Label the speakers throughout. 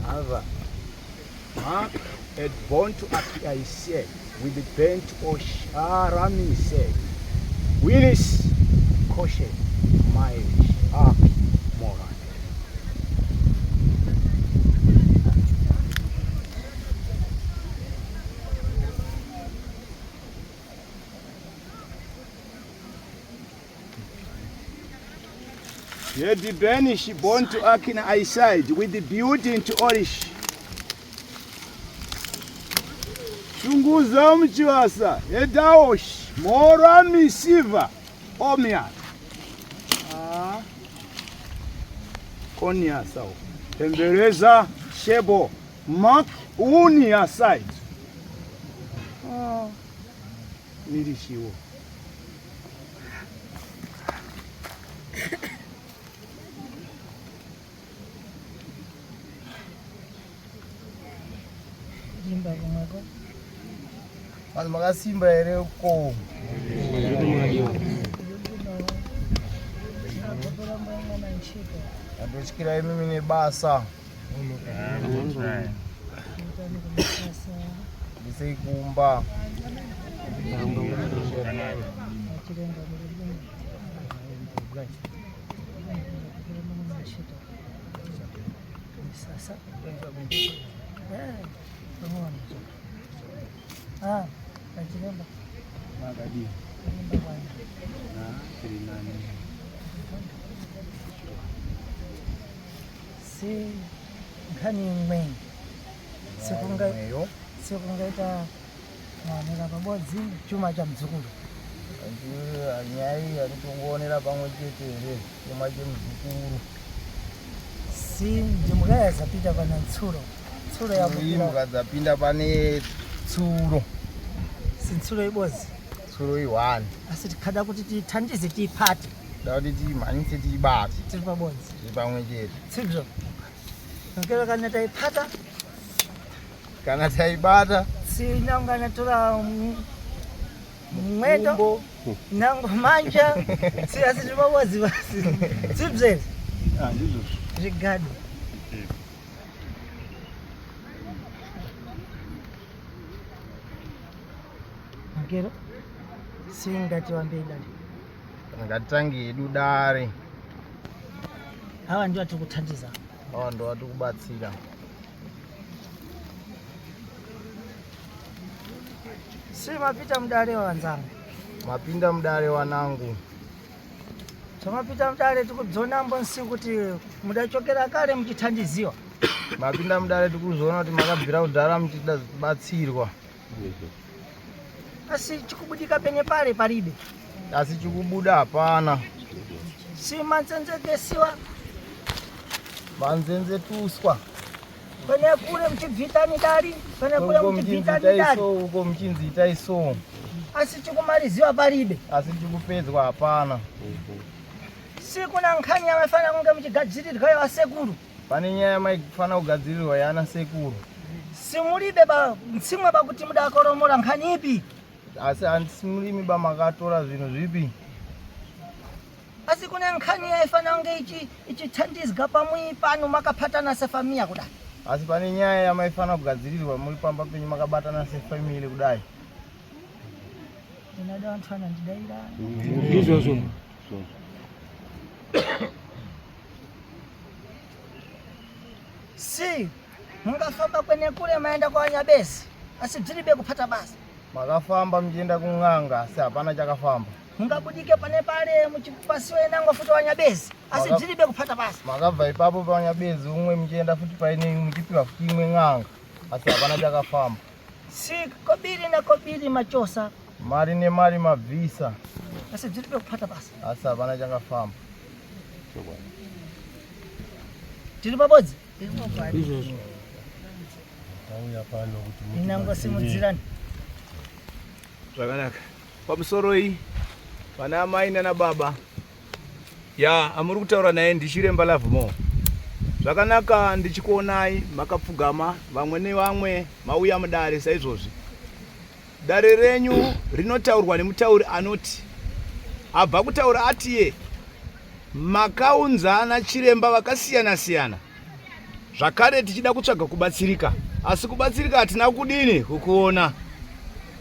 Speaker 1: However, Mark had born to Achiaise with the bent Osharami said, Willis Koshe Miles Ark Moran. Yedi Benish born to Akina Iside with the beauty into Orish. Shunguza Mchivasa, Edaosh, Morami Siva, Omia. Ah. Konia sao. Embereza Shebo, Mark Unia side. Ah. Nirishiwo.
Speaker 2: Imba kumweko.
Speaker 3: Vanhu makasimba here uko? Ndotyira imimi nebasa. Ndisei kumba.
Speaker 2: Ah, achiremba.
Speaker 1: Makadii. Na tiri nani.
Speaker 2: Si nkhani imwe sikunga
Speaker 3: Imweyo.
Speaker 2: sikungaita maonera pabodzi chuma cha mdzukulu
Speaker 3: Nyaya iyi yatitongoonera pamwe chete here chuma chemuzukuru.
Speaker 2: Si ndimukaya zapita pana tsuro tsuro yabukira
Speaker 3: Imbwa dzapinda pane tsuro.
Speaker 2: Si tsuro ibodzi.
Speaker 3: Tsuro i1.
Speaker 2: Asi tikhada kuti tithandize tiyiphate.
Speaker 3: Da kuti tiyimhanyise tiyibate.
Speaker 2: Tiri pabodzi.
Speaker 3: Tiri pamwe chete.
Speaker 2: Tsibzo. Nkero kana tayiphata.
Speaker 3: Kana taibata.
Speaker 2: Sinanga natora mwendo nango manja si asi tiri pabodzi basi. Tsibzo.
Speaker 1: Ah, ndizvozvo.
Speaker 2: Zvigado. Ngero singati wambei dare.
Speaker 3: Ngatitange hedu dare.
Speaker 2: Hawa ndio atikuthandiza.
Speaker 3: Hawa ndio atikubatsira.
Speaker 2: Si mapita mudare wanzangu.
Speaker 3: Mapinda mudare wanangu.
Speaker 2: Zvamapita mudare tikudzonambo nsi kuti mudachokera kare muchithandiziwa.
Speaker 3: Mapinda mudare tikuzoona kuti makabvira kudhara muchibatsirwa.
Speaker 2: Asi chikubudika pene pale palibe.
Speaker 3: Asi chikubuda hapana.
Speaker 2: Si manzenzekesiwa.
Speaker 3: Manzenzetuswa.
Speaker 2: Pane kure muchibvitani dari, pane kure
Speaker 3: Uko
Speaker 2: muchibvitani
Speaker 3: muchinzi
Speaker 2: dari.
Speaker 3: so, uko muchinzi itai so.
Speaker 2: Asi chikumaliziwa palibe.
Speaker 3: Asi chikupedzwa hapana.
Speaker 2: Si kuna nkhani yamafanira kunge muchigadzirirwa yawasekuru.
Speaker 3: Pane nyaya yamaifanira kugadzirirwa yaana sekuru.
Speaker 2: Simulibe ba mtsimwe bakuti mudakoromora nkhani ipi.
Speaker 3: Asi handisi murimi ba makatora zvinhu zvipi?
Speaker 2: Asi kune nkhani yaifanira kunge ichi ichithandizga pamwe pano makaphatana sefamiya kudai.
Speaker 3: Asi pane nyaya yamaifanira kugadzirirwa muri pamba penyu makabatana sefamily kudai.
Speaker 2: Ndinoda vantu vanondidaira.
Speaker 4: Ndizvozvo.
Speaker 2: Si mungafamba kwene kure maenda kwa Nyabesi asi dziribe kuphata basa.
Speaker 3: Makafamba muchienda kun'anga asi hapana chakafamba.
Speaker 2: Mungabudike pane pale muchipasiwe nango futi wanyabezi asi dziribe kuphata basa.
Speaker 3: Makabva ipapo panyabezi umwe muchienda futi paine muchipiwa futi imwe n'anga asi hapana chakafamba.
Speaker 2: Si kobiri na kobiri machosa.
Speaker 3: Mari nemari mabvisa.
Speaker 2: Asi dziribe kuphata basa.
Speaker 3: Asi hapana chakafamba.
Speaker 2: Tiri pabodzi?
Speaker 4: Izvozvo.
Speaker 5: Tauya pano kuti
Speaker 2: Inangosimudzirani.
Speaker 1: Zvakanaka. Pamusoroi vana amai nana baba. Ya, amuri kutaura naye ndichiremba Lovemore. Zvakanaka ndichikuonai makapfugama vamwe nevamwe mauya mudare saizvozvi. Dare renyu rinotaurwa nemutauri anoti abva kutaura atiye makaunzana chiremba vakasiyana siyana zvakare tichida kutsvaga kubatsirika asi kubatsirika hatina kudini kukuona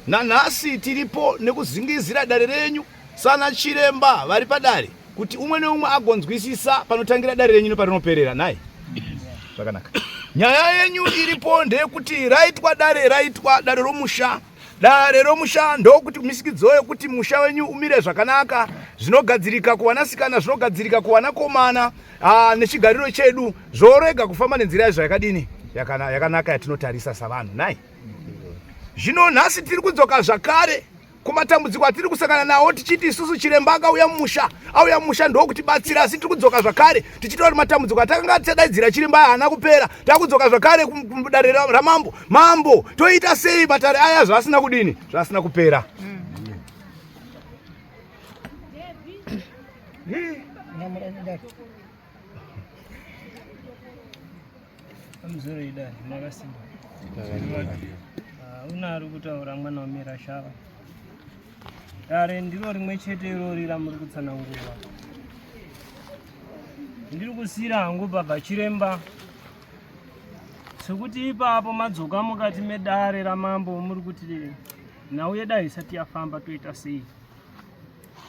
Speaker 1: nanhasi tiripo nekuzingizira dare renyu sana chiremba vari padare kuti umwe neumwe agonzwisisa panotangira dare renyu neparinoperera nhai zvakanaka nyaya yenyu iripo ndeyekuti raitwa dare raitwa dare romusha dare romusha ndokuti misikidzo yekuti musha wenyu umire zvakanaka zvinogadzirika kuvanasikana zvinogadzirika kuvanakomana ah, nechigariro chedu zvorega kufamba nenzira yazvo yakadini yakanaka yatinotarisa savanhu nhai zvino nhasi tiri kudzoka zvakare kumatambudziko atiri kusangana nawo tichiti isusu chiremba akauya mumusha auya mumusha ndokutibatsira asi tiri kudzoka zvakare tichitaura kuti matambudziko atakanga tichadaidzira chiremba haana kupera takudzoka zvakare kudare ramambo mambo toita sei matare aya zvaasina kudini zvaasina kupera
Speaker 6: Pamusoro idare makasimba. Ah, una ari kutaura mwana wamira shava. Dare ndiro rimwe chete irori ramuri kutsanangura. Ndiri kusiira hangu baba chiremba sekuti ipapo madzoka mukati medare ramambo muri kuti nhau yedare isati yafamba toita sei.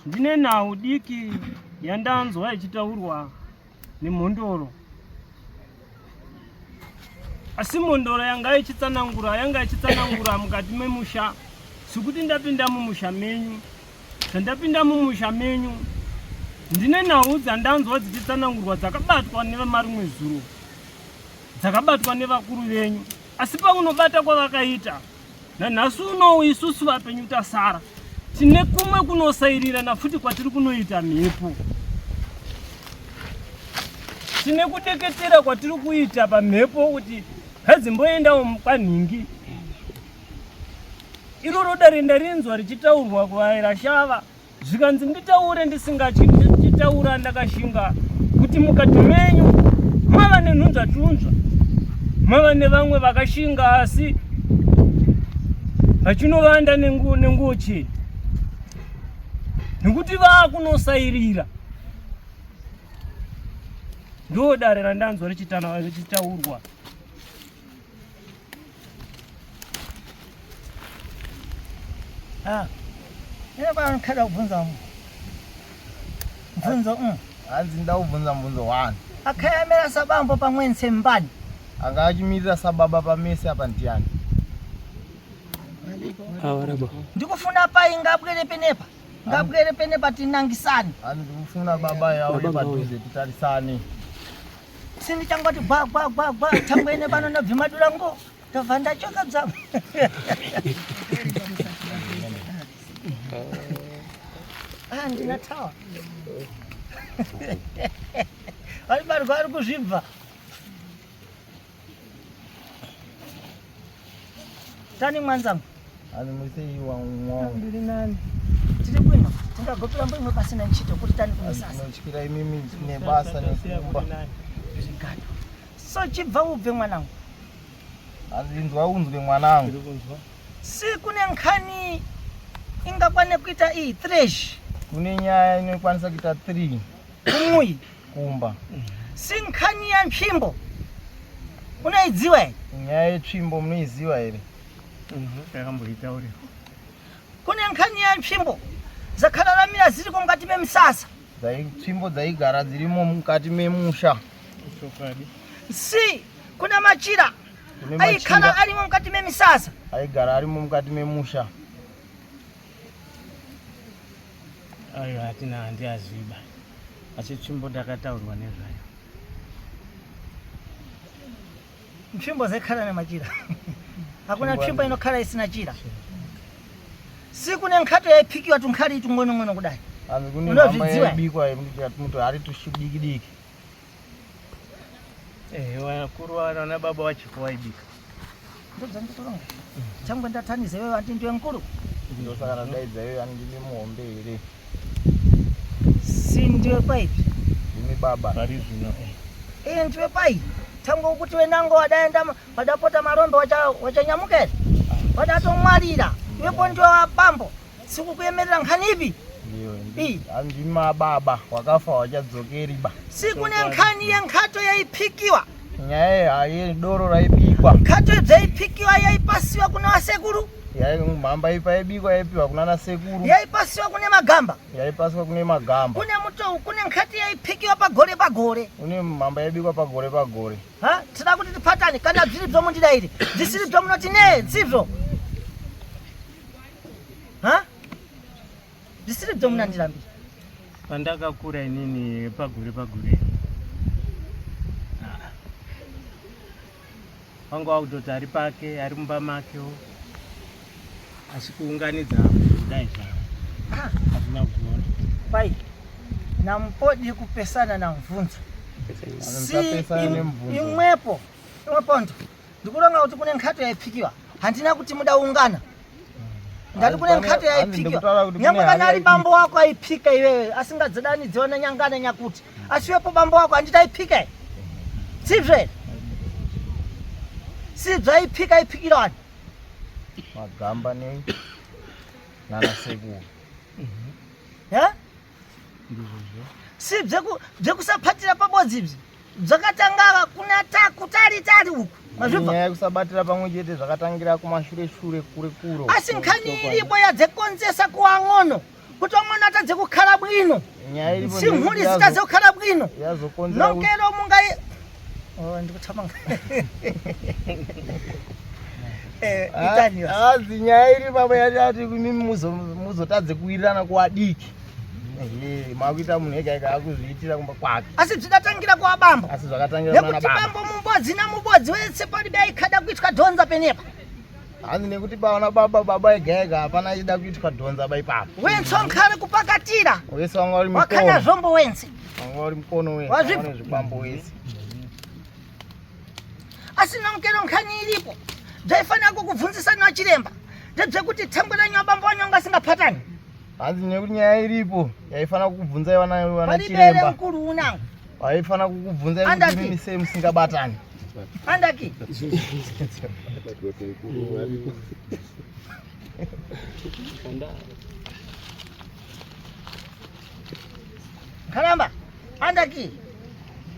Speaker 6: Ndine nhau diki yandanzwa ichitaurwa nemhondoro asi mhondoro yanga ichitsanangura yanga ichitsanangura mukati memusha sekuti ndapinda mumusha menyu zvandapinda mumusha menyu ndine nhau dzandanzwa dzichitsanangurwa dzakabatwa nevamarimwe zuro dzakabatwa nevakuru venyu asi pakunobata kwavakaita Nanhasi unowu isusu vapenyu tasara tine kumwe kunosairirana futi kwatiri kunoita mhepo. Tine kudeketera kwatiri kuita pamhepo kuti ngadzimboendawo kwanhingi. Iroro dare ndarinzwa richitaurwa kuvaera shava Zvikanzi nditaure ndisingatyi ndichitaura ndakashinga kuti mukati menyu mava nenhunzvatunzva mava nevamwe vakashinga asi vachinovanda nenguo chena nekuti vakunosairira ndo dare randanzwa richitaurwa.
Speaker 2: Ah. Ine kwa nkada kubvunza mubvunzo.
Speaker 3: Hanzi nda kubvunza mubvunzo one.
Speaker 2: Akayamira sabambo pamwense mbani.
Speaker 3: Anga achimirira sababa pamese apa ndiani?
Speaker 4: Awaraba.
Speaker 2: Ndikufuna pai ngabwere penepa. Ngabwere penepa tinangisane.
Speaker 3: Hanzi ndikufuna baba yawo padhuze titarisane.
Speaker 2: Sindichangoti gwa gwa gwa gwa tangwene pano ndobvima durango ndobva ndachoka bzamo. Ah, ndina tawa. Vari vari vari kuzvibva. Tani mwanzangu.
Speaker 3: Ani muri sei wangu?
Speaker 2: Ndiri nani. Tiri bwino. Tingagopera mbwimwe pasina ntchito kuti tani kumisasa.
Speaker 3: Tinotyira imimi nebasa nekumba.
Speaker 2: Zvigado. So chibva ubve mwanangu.
Speaker 3: Inzwa unzwe mwanangu.
Speaker 2: Si kune nkhani ingakwane kuita iyi thresh.
Speaker 3: Kune nyaya inokwanisa kuita 3.
Speaker 2: Kumuyi.
Speaker 3: Kumba.
Speaker 2: Si nkhani ya ntsvimbo. Unoidziwa here?
Speaker 3: Nyaya yetsvimbo munoiziva here?
Speaker 6: Takamboitaurirwa.
Speaker 2: Kune nkhani ya ntsvimbo zakhalalamira ziriko mukati memisasa.
Speaker 3: Tsvimbo dzaigara dzirimo mukati memusha.
Speaker 6: Chokwadi.
Speaker 2: Si kuna machira aikhala arimo mukati memisasa.
Speaker 3: Aigara arimo mukati memusha.
Speaker 6: Ayo hatina handiaziba. Asi tsvimbo ndakataurwa nezvayo.
Speaker 2: Ntsvimbo zaikhala nemachira. Hakuna tsvimbo inokhala isina chira. Si kune nkhato yaiphikiwa tunkhali tung'onong'ono kudai.
Speaker 3: Hanzi kune mhamba yaibikwa muto hari tushidiki diki.
Speaker 6: Eh, vakuru vana baba vachiko vaibika.
Speaker 2: Ndodzandikuronga. Changwe ndataniza iwewe andi ndiwe mkuru.
Speaker 3: Ndosaka ndadaidza iwewe andi ndimi muhombe here?
Speaker 2: Si ndiwe kwaipi?
Speaker 3: Ndimi baba.
Speaker 6: Pari zvino.
Speaker 2: Iye ndiwe pai tango kuti wenango wadaenda wadapota marombe wachanyamuka here wadatomwarira iwepo ndiwe wabambo sikukuyemerera nkhani ipi
Speaker 3: Ndima baba wakafa wachadzokeri ba.
Speaker 2: Siku nenkhani yenkhato yaiphikiwa.
Speaker 3: Nyaya yedoro raibikwa.
Speaker 2: Nkhato yaiphikiwa yaipasiwa kuna wasekuru.
Speaker 3: Mhamba ipaibikwa yaipiwa kuna nasekuru.
Speaker 2: Yaipasiwa kune magamba.
Speaker 3: Yaipasiwa kune magamba.
Speaker 2: Kune muto kune nkhati yaiphikiwa pagore pagore.
Speaker 3: Kune mhamba yaibikwa pagore pagore.
Speaker 2: Ha, tida kuti tipatane kana zviri bzo mundidairi zvisiri bzo munoti ne dzibzo. Ha, zvisiri bzo munandirambira.
Speaker 6: Pandakakura inini pagore pagore wanga wakutoti ari pake ari mumba makewo, asi kuunganidza kudai zvavo hazvina kuona.
Speaker 2: Pai nampodi kupesana na mvunzo. Si imwepo imwepo ndikuronga kuti kune nkhato yaiphikiwa, handina kuti mudaungana. Ndati kune nkhato yaiphikiwa nyangwe kana ari bambo wako aiphika iwewe asingadzidanidziwa nanyangana nyakuti asiwepo bambo wako handiti aiphika sibzo here? Sibzo aiphika aiphikira wani
Speaker 3: magamba ne nanasekuru.
Speaker 2: Si bzekusaphatira pabodzi ibzi zvakatanga kuna kutari tari uku mazvibva.
Speaker 3: Nyaya yekusabatira pamwe chete zvakatangira kumashure shure kure kure.
Speaker 2: Asi nkhani iripo yadzekonzesa kuwang'ono kuti wang'ono atadze kukhala bwino, si mhuri zitadze kukhala bwino nonkero mungai. Oh, ndikuthamanga itani.
Speaker 3: Azi nyaya iri papa yati imimi muzotadze kuwirirana kuwadiki, makuita munhu ega ega akuzviitira kumba kwake.
Speaker 2: Asi zvidatangira kuwa bambo.
Speaker 3: Asi zvakatangira
Speaker 2: nekuti bambo mubodzi namubodzi wese palibe aikhada kuitwa dhonza penepa.
Speaker 3: Hanzi nekuti baona baba baba ega ega hapana achida kuitwa dhonza ba ipapo.
Speaker 2: Wense wankhale kupakatira.
Speaker 3: Wese wanga uri
Speaker 2: mikono. Wakhana zvombo wense.
Speaker 3: Wanga uri mikono wese. Wazvibva zvikwambo wese.
Speaker 2: Asi nonkero nkhani iripo dzaifanira kukubvunzisa nachiremba ndedzekuti thangwe ranyu bambo wanyu anga asingaphatani.
Speaker 3: Hanzi nekuti nyaya iripo yaifanira kukubvunzai vana chiremba.
Speaker 2: Mukuru unangu
Speaker 3: vaifanira kukubvunzai kuti mimi sei musingabatani.
Speaker 2: Andaki Karamba andaki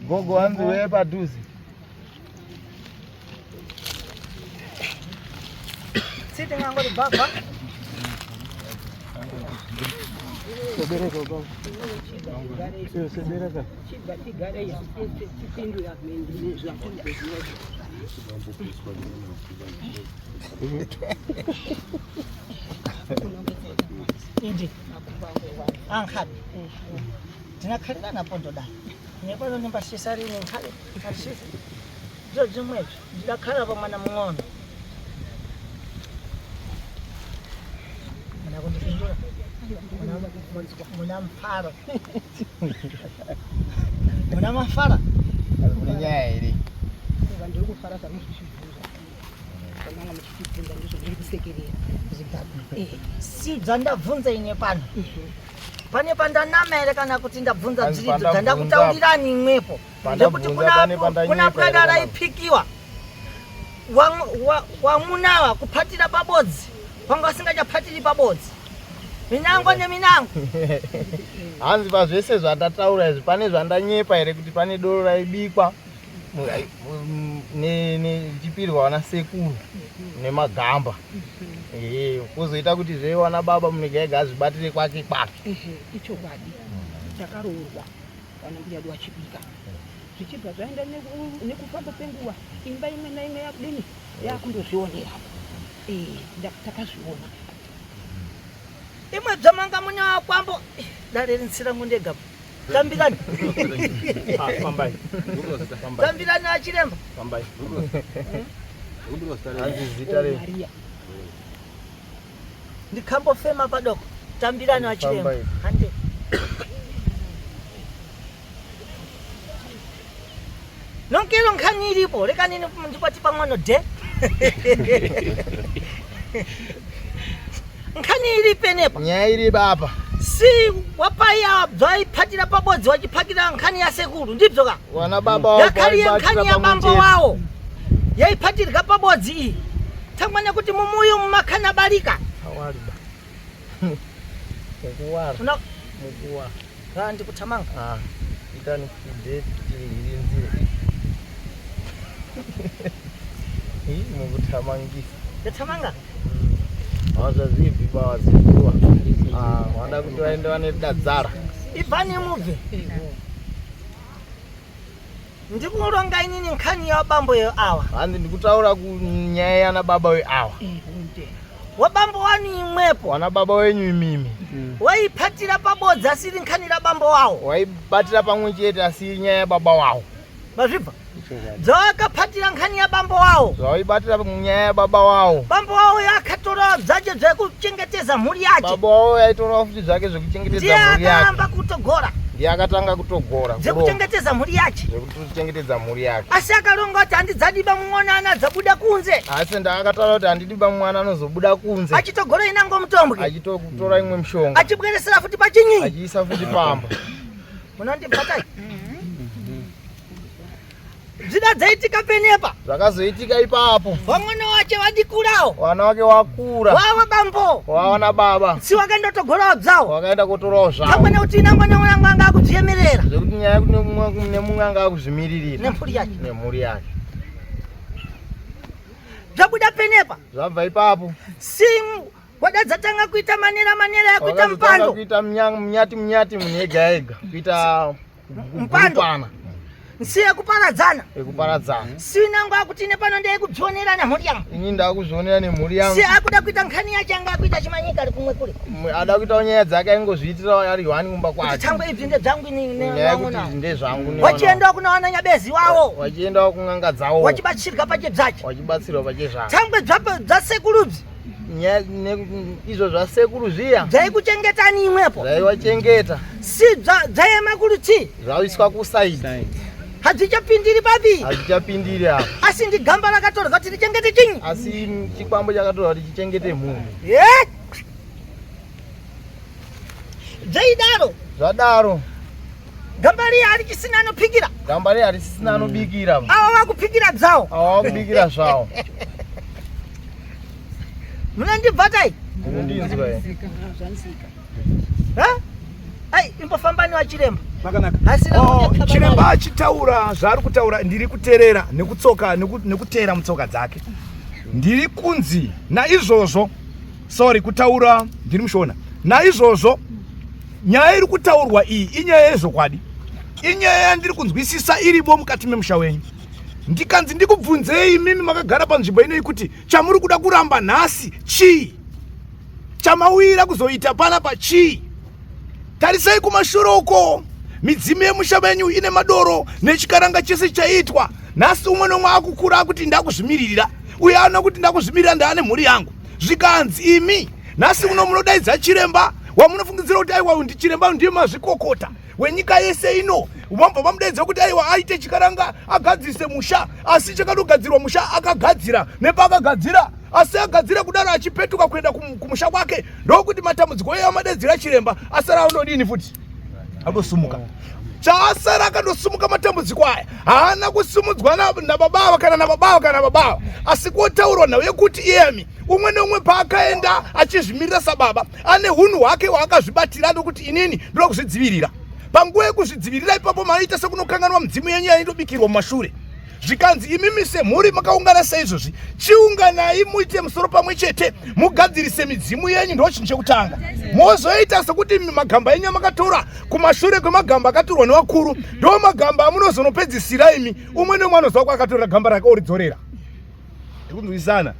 Speaker 3: gogo hanzi weye padhuze.
Speaker 2: Siti ngangori baba. Indi ankhabi tinakhalira napo ndoda nepano nimbasisa rini nkhale asisa bzo zimwezvo ndidakhala pa mwana mng'ono muna kundipindura muna mfaro muna mafara
Speaker 3: kune nyaya here?
Speaker 7: Ndiri kufara zvamuchibvunza zvamanga muchitibvunza, ndizvo ndiri kusekerera.
Speaker 2: Si dzandabvunza ine pano pane pandanama here kana kuti ndabvunza dziridzo dzandakutaurirani imwepo ndekuti kuna bwana raiphikiwa wamunawa kuphatira pabodzi wanga wasingachaphatiri pabodzi minango neminango.
Speaker 3: Hanzi pazvese zvandataura izvi pane zvandanyepa here kuti pane doro raibikwa richipirwa vana sekuru nemagamba, kwozoita kuti zvewana baba munhu ega azvibatire kwake kwake.
Speaker 7: Ichokwadi, takaroorwa vana mbuya vedu vachibika, zvichibva zvaenda nekufamba kwenguva imba imwe naimwe yakudini yakundozvionera. Takazviona.
Speaker 2: Imwe dzamanga mune wakwambo dare rinsirangu ndega. Tambirani tambirani achiremba.
Speaker 3: Hanzi zita re
Speaker 2: ndikambofema padoko. Tambirani achiremba hande. Nonkero nkhani iripo rekanini ndipati pang'ono de nkhani iri penepa.
Speaker 3: Nyaya iri apa.
Speaker 2: Si wapaiya bvaipatira pabodzi wachipakira nkhani ya sekuru ndibzo ka
Speaker 3: Wana baba wavo
Speaker 2: Yakariye
Speaker 3: vaibatira
Speaker 2: nkhani ya
Speaker 3: pamwe
Speaker 2: bambo
Speaker 3: chete.
Speaker 2: wawo yaipatirwa pabodzi iyi tangwana kuti mumuyu mumakhana balika
Speaker 3: Awali ba. Mukuwara.
Speaker 2: Una
Speaker 3: Mukuwara.
Speaker 2: Ah, ndikuthamanga
Speaker 3: Ah, itani kudate tiri Ii mukuthamangisa.
Speaker 2: ndathamanga
Speaker 3: Hawazvazvibvi bawazikuwa. Ah, wada kuti vaende vane dadzara.
Speaker 2: ibvani mubve ndikuronga inini nkhani ya bambo yo awa
Speaker 3: Hanzi ndikutaura kunyaya yana baba weawa.
Speaker 2: wabambo wanu imwepo
Speaker 3: Wana baba wenyu imimi.
Speaker 2: waipatira pabodzi asiri nkhani la bambo wawo
Speaker 3: Waibatira pamwe chete asi nyaya yababa wawo.
Speaker 2: mazvibva dzawakapatira nkhani ya bambo wawo
Speaker 3: Zvawaibatira nyaya yababa wawo.
Speaker 2: bambo wawo yakatora bzache zvekuchengetedza mhuri yache
Speaker 3: Baba wawo yaitorawo futi zvake zvekuchengetedza
Speaker 2: ndiye
Speaker 3: mhuri yake.
Speaker 2: akaamba kutogora
Speaker 3: Ndiye akatanga kutogora. kuromba,
Speaker 2: dzekuchengetedza mhuri yache
Speaker 3: Zvekuchengetedza mhuri yake.
Speaker 2: asi akaronga kuti handidzadiba mumwana dzabuda kunze
Speaker 3: Asi ndakataura kuti handidi bamwana anozobuda kunze.
Speaker 2: achitogora inango mutombwe
Speaker 3: Achitotora imwe mishonga.
Speaker 2: achibweresera futi pachinyi
Speaker 3: Achiisa futi pamba.
Speaker 2: munondibvatai zvida dzaitika penepa
Speaker 3: Zvakazoitika ipapo.
Speaker 2: vamwana wache vadikurawo
Speaker 3: Wana wake wakura.
Speaker 2: wawa bambo
Speaker 3: Wawana baba.
Speaker 2: si wakandotogorawo bzawo
Speaker 3: Wakaenda kotorawo zvavo.
Speaker 2: pamwe nekuti inangwa nemwanangu anga akudziemerera
Speaker 3: Zvekuti nyaya yekuti nemumwe anga akuzvimiririra.
Speaker 2: nemhuri yacho
Speaker 3: Nemhuri yake.
Speaker 2: zvabuda penepa
Speaker 3: Zvabva ipapo.
Speaker 2: si wada dzatanga kuita manera manera yakuita
Speaker 3: Wakazotanga
Speaker 2: mupando
Speaker 3: kuita munyati munyati munhu ega ega. Kuita
Speaker 2: Mupando.
Speaker 3: kupana.
Speaker 2: nsi yekuparadzana
Speaker 3: Yekuparadzana.
Speaker 2: si nangu akuti ine pano ndeyekudzionera nemhuri yangu
Speaker 3: Ini ndakuzvionera nemhuri yangu.
Speaker 2: si akuda kuita nkhani yacho anga akuita chimanyika ari kumwe kure
Speaker 3: Ada kuitawo nyaya dzake aingozviitira ari hwani kumba
Speaker 2: kuti
Speaker 3: kwake.
Speaker 2: tangwe ibvi ndedzangu
Speaker 3: Nyaya yekuti izvi ndezvangu newana-
Speaker 2: wachiendawo kuna wana nyabezi wawo
Speaker 3: Wachiendawo kun'anga dzawo.
Speaker 2: wachibatsirwa pachebzacho
Speaker 3: Wachibatsirwa pachezvako.
Speaker 2: tangwe dzasekurubzi
Speaker 3: Nyaya izvo zvasekuru zviya
Speaker 2: dzaikuchengetani imwepo
Speaker 3: zvaiwachengeta
Speaker 2: si dzaema kuruti
Speaker 3: zvaiswa kusaidi
Speaker 2: hadzichapindiri papi
Speaker 3: hazvichapindiri apa
Speaker 2: asi ndigamba rakatorwa kuti richengete chinyi
Speaker 3: asi chikwambo chakatorwa kuti chichengete munhu
Speaker 2: ye dzaidaro
Speaker 3: zvadaro
Speaker 2: gamba riya harichisina anopikira
Speaker 3: gamba riya harisisina anobikira
Speaker 2: ava vakupikira dzawo
Speaker 3: ava vakubikira zvavo
Speaker 2: munondibvatai
Speaker 3: unondinzwa here
Speaker 2: Ha? ai imbofambani wachiremba
Speaker 1: Zvakanaka.
Speaker 2: Hasina
Speaker 1: Oh,
Speaker 2: kunyatsa
Speaker 1: chiremba
Speaker 2: baba.
Speaker 1: achitaura zvaari kutaura ndiri kuterera nekutsoka nekutera mutsoka dzake ndiri kunzi naizvozvo sorry kutaura ndiri mushona naizvozvo nyaya iri kutaurwa iyi inyaya yezvokwadi inyaya yandiri kunzwisisa irimo mukati memusha wenyu ndikanzi ndikubvunzei imimi makagara panzvimbo inoyi kuti chamuri kuda kuramba nhasi chii chamauyira kuzoita panapa chii tarisai kumashure uko midzimu yemusha menyu ine madoro nechikaranga chese chaiitwa nhasi umwe nomwe akukura akuti ndakuzvimiririra uye ano kuti ndakuzvimirira ndaane mhuri yangu zvikanzi imi nhasi uno munodaidza chiremba wamunofungidzira kuti aiwa ndichiremba ndiye mazvikokota wenyika yese ino vambva vamudaidza kuti aiwa aite chikaranga agadzirise musha asi chakatogadzirwa musha akagadzira nepaakagadzira asi agadzira kudaro achipetuka kuenda kumusha kwake ndokuti matambudziko iye amadaidzira chiremba asara anodini futi akosumuka chaasara akandosumuka matambudziko aya haana kusumudzwa nababa kana nababa kana nababa asi kwotaurwa nhau yekuti iyemi umwe neumwe paakaenda achizvimirira sababa ane unhu hwake hwaakazvibatira nokuti inini ndoda kuzvidzivirira panguva yekuzvidzivirira ipapo maita sekunokanganwa midzimu yenyu yaindobikirwa mumashure zvikanzi imimi semhuri makaungana saizvozvi chiunganai muite musoro pamwe chete mugadzirise midzimu yenyu ndo chinhu chekutanga mozoita sekuti magamba enyu amakatora kumashure kwemagamba akatorwa nevakuru ndo magamba amunozonopedzisira imi umwe neumwe anoziva kwaakatorera gamba rake oridzorera tikunzwisana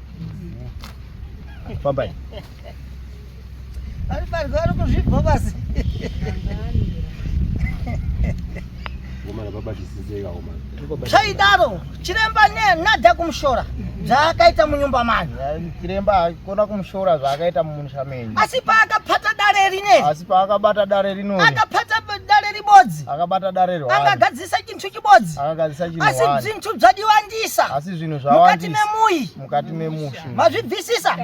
Speaker 1: fambai
Speaker 2: Ari pariko ari kuzvibva basi. Zvaidaro chiremba nadha kumushora zvaakaita munyumba mani.
Speaker 3: Chiremba akona kumushora zvaakaita mumusha menyu.
Speaker 2: Asi paakapata dare rineri.
Speaker 3: Asi paakabata dare rinori.
Speaker 2: Akapata dare ribodzi.
Speaker 3: Akabata dare rwani.
Speaker 2: Angagadzirisa chinhu chibodzi.
Speaker 3: Akagadzirisa chinhu
Speaker 2: Asi
Speaker 3: wani.
Speaker 2: zvinhu zvadiwandisa.
Speaker 3: Asi zvinhu
Speaker 2: Mukati
Speaker 3: zvawandisa.
Speaker 2: memuyi.
Speaker 3: Mukati memusha.
Speaker 2: Mazvibvisisa.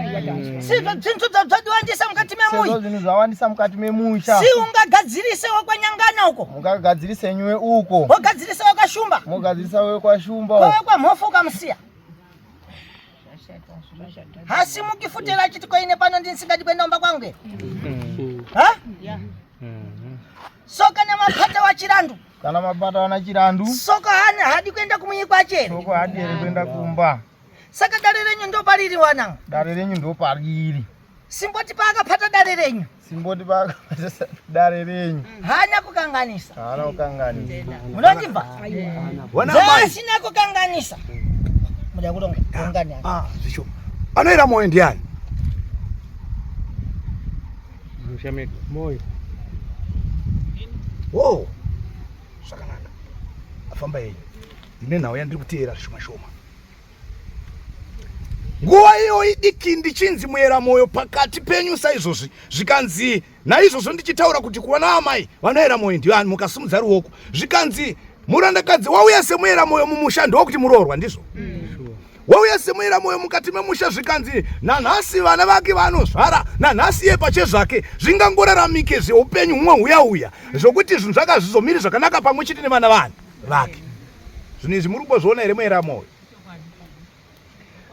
Speaker 2: Sizvo zvinhu zvadiwandisa mukati
Speaker 3: Sezvo
Speaker 2: memuyi.
Speaker 3: zvinhu zvawandisa mukati memusha.
Speaker 2: Si ungagadzirise wekwanyangana uko.
Speaker 3: Mungagadzirise nyuwe uko.
Speaker 2: Wogadzirisa wekashumba.
Speaker 3: Mogadzirisa wekwashumba uko.
Speaker 2: Wekwamhofu ukamusiya. Hasimuki futi era achiti koine pano ndisingadi kuenda kumba kwangu here? Ha? So kana mapata wachirandu.
Speaker 3: Kana mapata wana chirandu.
Speaker 2: Soko hana hadi kuenda kumuyi kwache here?
Speaker 3: Soko hadi here kuenda kumba.
Speaker 2: Saka dare renyu ndopariri wanangu.
Speaker 3: Dare renyu ndopariri.
Speaker 2: Simboti paakapata dare renyu.
Speaker 3: Simboti paakapata dare renyu.
Speaker 2: Haana kukanganisa.
Speaker 3: Haana kukanganisa.
Speaker 2: Munondibva?
Speaker 1: Wana mai.
Speaker 2: Asina kukanganisa. Muda kuronga rongani.
Speaker 1: Ah, zvisho. Anoera moyo ndiani?
Speaker 4: Musha medu. Moyo.
Speaker 1: Wo. Zvakanaka. Afamba yenyu. Ndine nhau yandiri kuteera zvishoma shoma. Nguva iyo idiki ndichinzi muera moyo pakati penyu saizvozvi zvikanzi naizvozvo ndichitaura kuti kuva naamai vanoera moyo ndiani mukasimudza ruoko zvikanzi murandakadzi wauya semuera moyo mumusha ndokuti muroorwa ndizvo wauya semuera moyo mukati memusha zvikanzi nanhasi vana vake vanozvara nanhasi iye pachezvake zvingangoraramike zveupenyu humwe huya huya zvokuti zvinhu zvakazvizomiri zvakanaka pamwe chete nevana vani vake zvinhu izvi muri kumbozviona here muera moyo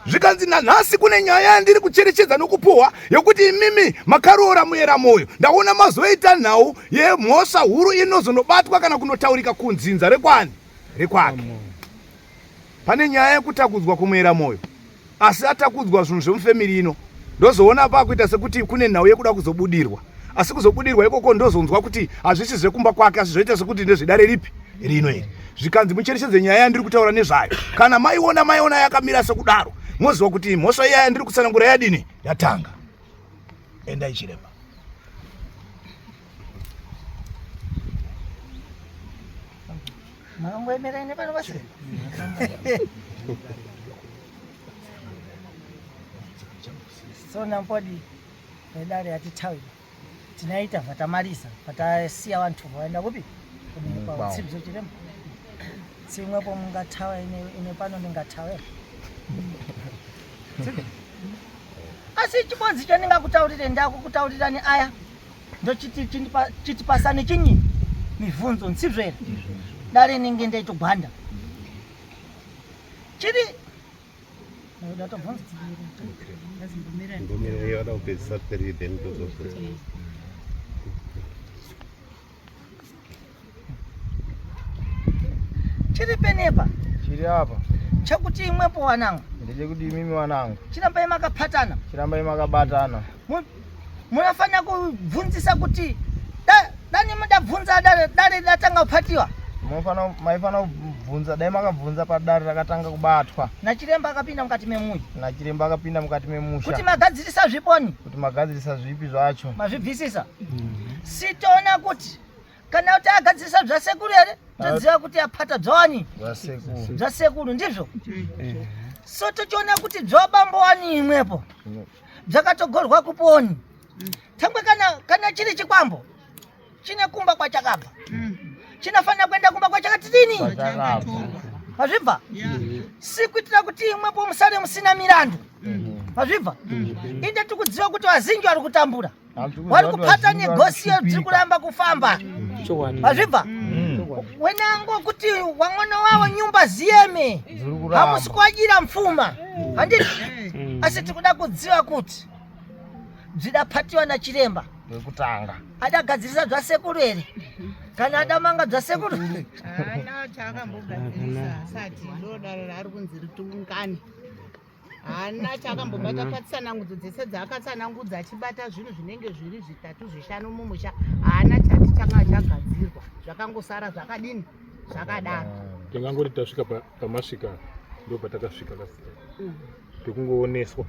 Speaker 1: zvikanzi nanhasi kune nyaya yandiri kucherechedza nokupuhwa yokuti imimi makaroora muera moyo ndaona mazoita nhau yemhosva huru inozonobatwa kana kunotaurika kunzinza rekwani rekwake pane nyaya yekutakudzwa kumuera moyo asi atakudzwa zvinhu zvemufemiri ino ndozoona pakuita sekuti kune nhau yekuda kuzobudirwa asi kuzobudirwa ikoko ndozonzwa kuti hazvisi zvekumba kwake asi zvoita sekuti ndezvedare ripi rino iri zvikanzi mucherechedze nyaya yandiri kutaura nezvayo kana maiona maiona yakamira sekudaro moziva kuti mhosva iya yandiri kutsanangura yadini yatanga endai chiremba
Speaker 2: Makangoemera ine pano basi. So nampodi vedare yatitawi tinaita vatamarisa vatasiya vantu vaenda kupi kutsidzo chiremba tsimwepo mungatawa ine, ine pano ndingatawe asi chibodzi chandingakutaurire ndakukutaurirani aya ndochiti chitipasane chinyi mivhunzo nsizvo here dare ninge ndaitogwanda chiri chiri penepa
Speaker 3: chiri apa
Speaker 2: chekuti imwepo wanangu
Speaker 3: ndechekuti imimi wanangu
Speaker 2: chirambai makapatana
Speaker 3: chirambai makabatana
Speaker 2: Munofanira kubvunzisa kuti dani mudabvunza dare dare ratanga kupatiwa.
Speaker 3: Munofana maifana kubvunza dai makabvunza padare rakatanga kubatwa.
Speaker 2: Nachiremba akapinda mukati memuyi.
Speaker 3: Nachiremba akapinda mukati memusha.
Speaker 2: Kuti magadzirisa zviponi.
Speaker 3: Kuti magadzirisa zvipi zvacho.
Speaker 2: Mazvibvisisa. Sitoona kuti kana kuti agadzirisa zvasekuru here toziva kuti apata dzwani zvasekuru ndizvo so tochiona kuti dzwabambo wani imwepo dzakatogorwa kuponi tangwe kana kana chiri chikwambo chine kumba kwachakabva chinofanira kuenda kumba kwachakati dini mazvibva si kuitira kuti imwepo musare musina mirandu mazvibva inde tikudziva kuti vazinji vari kutambura vari kupata negosiyo dziri kuramba kufamba mazvibva mm. wenango kuti wang'ono wavo nyumba ziyeme hamusi kuadyira mfuma handiti mm. asi tikuda kudziva kuti bzidapatiwa nachiremba
Speaker 3: wekutanga
Speaker 2: adagadzirisa zvasekuru here kana adamanga zvasekuru
Speaker 8: haana chaakambogadzirisa asati ndodaro raari kunzi ritiungane haana chaakambobata patsanangudzo dzese dzaakatsanangudza achibata zvinhu zvinenge zviri zvitatu zvishanu mumusha haana chati changa chagadzirwa zvakangosara zvakadini zvakadaro
Speaker 9: tingangoti tasvika pamasvika ndo patakasvika last time pekungooneswa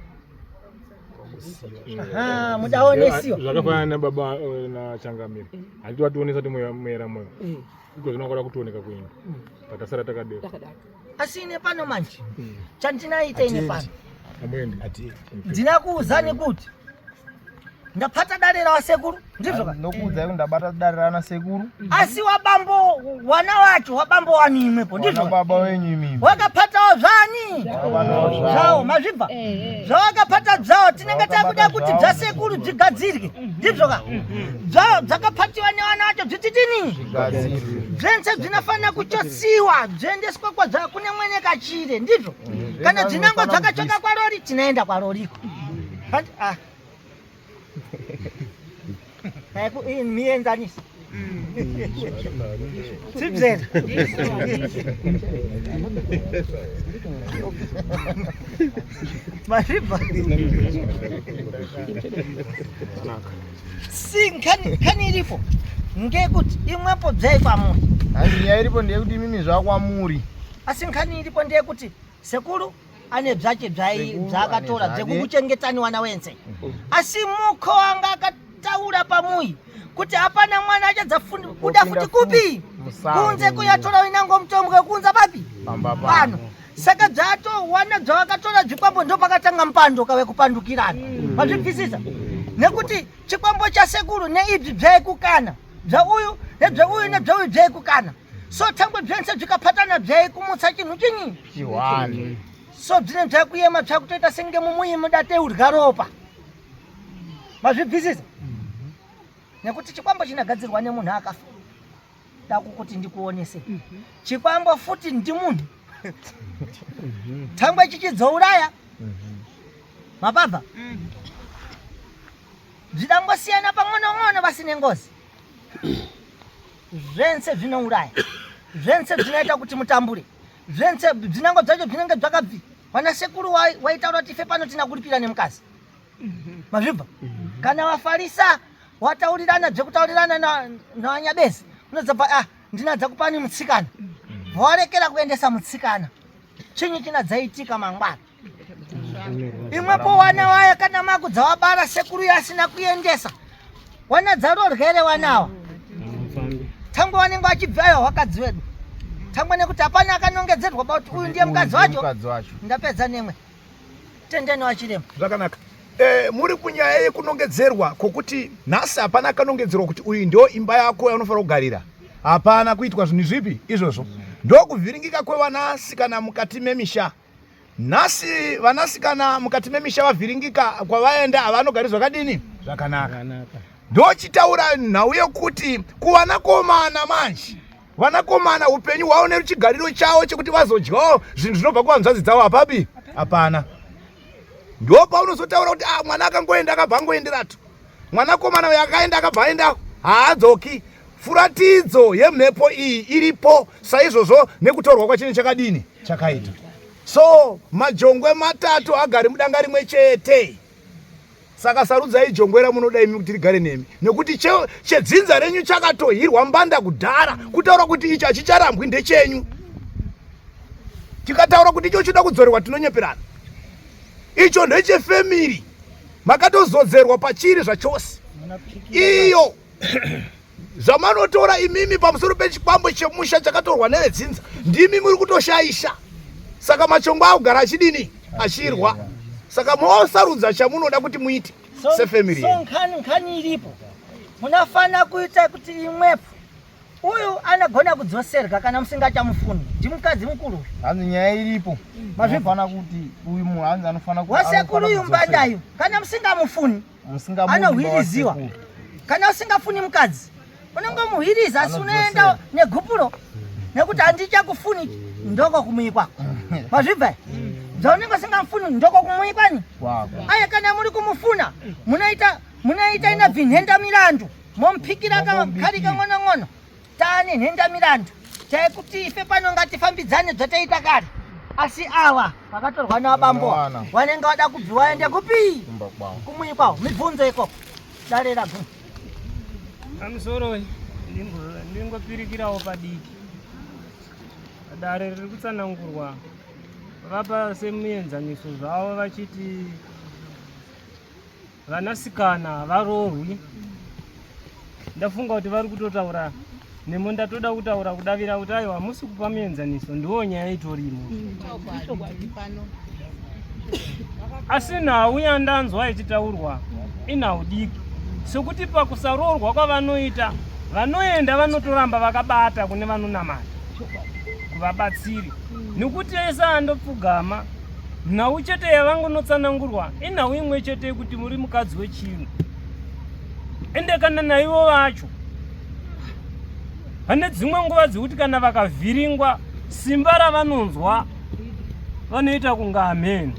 Speaker 2: mudaonesiwa
Speaker 9: zvakafanana nababa eh, nachangamire handiti vationesa kuti muera moyo mm. iko zvino kwada kutooneka kuenda patasara takadero
Speaker 2: asi ine pano manje chandinaita ine pano ndina kuuzani kuti Ndapata dare rawasekuru ndizvo ka?
Speaker 3: Ndokuudzai kuti ndabata dare rana sekuru.
Speaker 2: Asi wabambo wana wacho wabambo wani imwepo ndizvo
Speaker 3: Wana baba wenyu imimi.
Speaker 2: Wakapatawo zvani? Zvawo mazvibva. Zvawakapata zvawo tinenge takuda kuti zvasekuru zvigadzirwe ndizvo ka? Zvawo zvakapatiwa newana wacho zvititini? Zvense zvinofanira kuchosiwa zvoendeswa kwazva kune mwene kachire ndizvo? Kana dzinango dzakachoka kwarori tinoenda kwaroriko. Ah. Mienzaniso. Sibzera. Mazvibva. Si nkhani nkhani iripo ngekuti imwepo bzai kwamuri.
Speaker 3: Hanzi nyaya iripo ndeyekuti imimi zvakwamuri.
Speaker 2: Asi nkhani iripo ndeyekuti sekuru ane bzake bzaakatora bzekukuchengetani wana wense asi mukho wanga akataura pamuyi kuti hapana mwana achadzabuda futi kupi kunze kuyatora inango mutombwe kunza papi pano saka bzatowana bzawakatora zvikwambo ndopakatanga mupando kave kupandukirana mazvibvisisa nekuti chikwambo chasekuru neibvi bzaikukana bzauyu nebzauyu nebzauyu bzaikukana so thangwe bzense bzikaphatana bzaikumutsa chinhu chinyi
Speaker 3: chihwani
Speaker 2: so bzine bzakuyema bzakutoita senge mumuyi mudate urya ropa mazvibvisisa mhm. nekuti chikwambo chinagadzirwa nemunhu akafa dakukuti ndikuonese mhm. chikwambo futi ndimunhu mhm. thangwe chichidzouraya mapabva zvidangosiyana pang'onong'ono vasine ngozi zvense zvinouraya zvense zvinoita kuti mutambure zvense zvinango zvacho zvinenge zvakabvi vana sekuru waitaura kuti ife pano tina kuripira nemukadzi mhm. mazvibva mhm. kana wafarisa wataurirana zvekutaurirana navanyabezi unozobva ah ndinadza kupani mutsikana mhm. vawarekera kuendesa mutsikana chinyi chinadzaitika mangwana imwepo wana waya kana makudza wabara sekuru yasina kuendesa wana dzarorwere wanawa tangwe wanenge wachibva aiwa wakadzi wedu tangwe nekuti hapana akanongedzerwa ba kuti uyu ndiye mukadzi wacho ndapedza nemwe tendeni wachirema
Speaker 1: zvakanaka e, muri kunyaya yekunongedzerwa kwokuti nhasi hapana akanongedzerwa kuti uyu ndio imba yako yaunofanira kugarira hapana kuitwa zvinhu zvipi izvozvo ndokuvhiringika kwevanasikana mukati memisha Nhasi vanasikana mukati memisha vavhiringika kwavaenda havanogari zvakadini zvakanaka. Ndochitaura nhau yekuti kuvanakomana manje vanakomana upenyu hwavo nechigariro chavo chekuti vazodyawo zvinhu zvinobva kuhanzvadzi dzavo hapapi hapana. Ndopaunozotaura kuti ah, mwana akangoenda akabva angoenderatu mwanakomana uyo akaenda akabva aenda haadzoki. Furatidzo yemhepo iyi iripo saizvozvo nekutorwa kwachinhu chakadini chakaita so majongwe matatu agari mudanga rimwe chete saka sarudzai jongwe ramunoda imi kuti rigare nemi nekuti chedzinza renyu chakatohirwa mbanda kudhara kutaura kuti ichi hachicharambwi ndechenyu tikataura kuti icho chinoda kudzorerwa tinonyeperana icho ndechefemiri makatozodzerwa pachiri zvachose iyo Zvamanotora imimi pamusoro pechikwambo chemusha chakatorwa nevedzinza ndimi muri kutoshaisha. Saka machongo akugara achidini? Achirwa. Saka mosarudza chamunoda kuti muite sefamily.
Speaker 2: So nkhani nkhani iripo. Munafana kuita kuti imwepo. Uyu anogona kudzoserwa kana musingachamufuni. Ndimukadzi mukuru.
Speaker 3: Hanzi nyaya iripo. Mazvifana kuti uyu munhu hanzi anofana
Speaker 2: wasekuru uyu mbandayu kana musingamufuni. Anohwiriziwa. Kana usingafuni mukadzi unongomuhwiriza asi unoenda negupuro nekuti handichakufuni ndoko kumuyi kwako. Mazvibva? Zvaunenge usingamufuni ndoko kumuyi kwani? Aya kana muri kumufuna munoita munoita ina bvinhenda mirandu momupikira kari kang'onong'ono Tane nhenda mirandu chaikuti ife pano ngatifambidzane zvataita kare asi ava vakatorwa navabambo vanenge vada kubvi waende kupi kumuyi kwavo mibvunzo ikoko dare raguma
Speaker 6: pamusoroi ndingopirikirawo padiki dare riri kutsanangurwa vapa semuenzaniso zvavo vachiti Vanasikana havaroorwi. Ndafunga kuti vari kutotaura nemo ndatoda kutaura kudavira kuti aiwa hamusi kupa muenzaniso ndiwo nyaya itorimo. Asi nhau yandanzwa ichitaurwa inhau diki. Sekuti pakusaroorwa kwavanoita vanoenda vanotoramba vakabata kune vanonamata kuvabatsiri nekuti ese andopfugama nhau chete yavangonotsanangurwa inhau imwe chete yekuti muri mukadzi wechino ende kana naivo vacho pane dzimwe nguva dzekuti kana vakavhiringwa simba ravanonzwa vanoita kunga hameno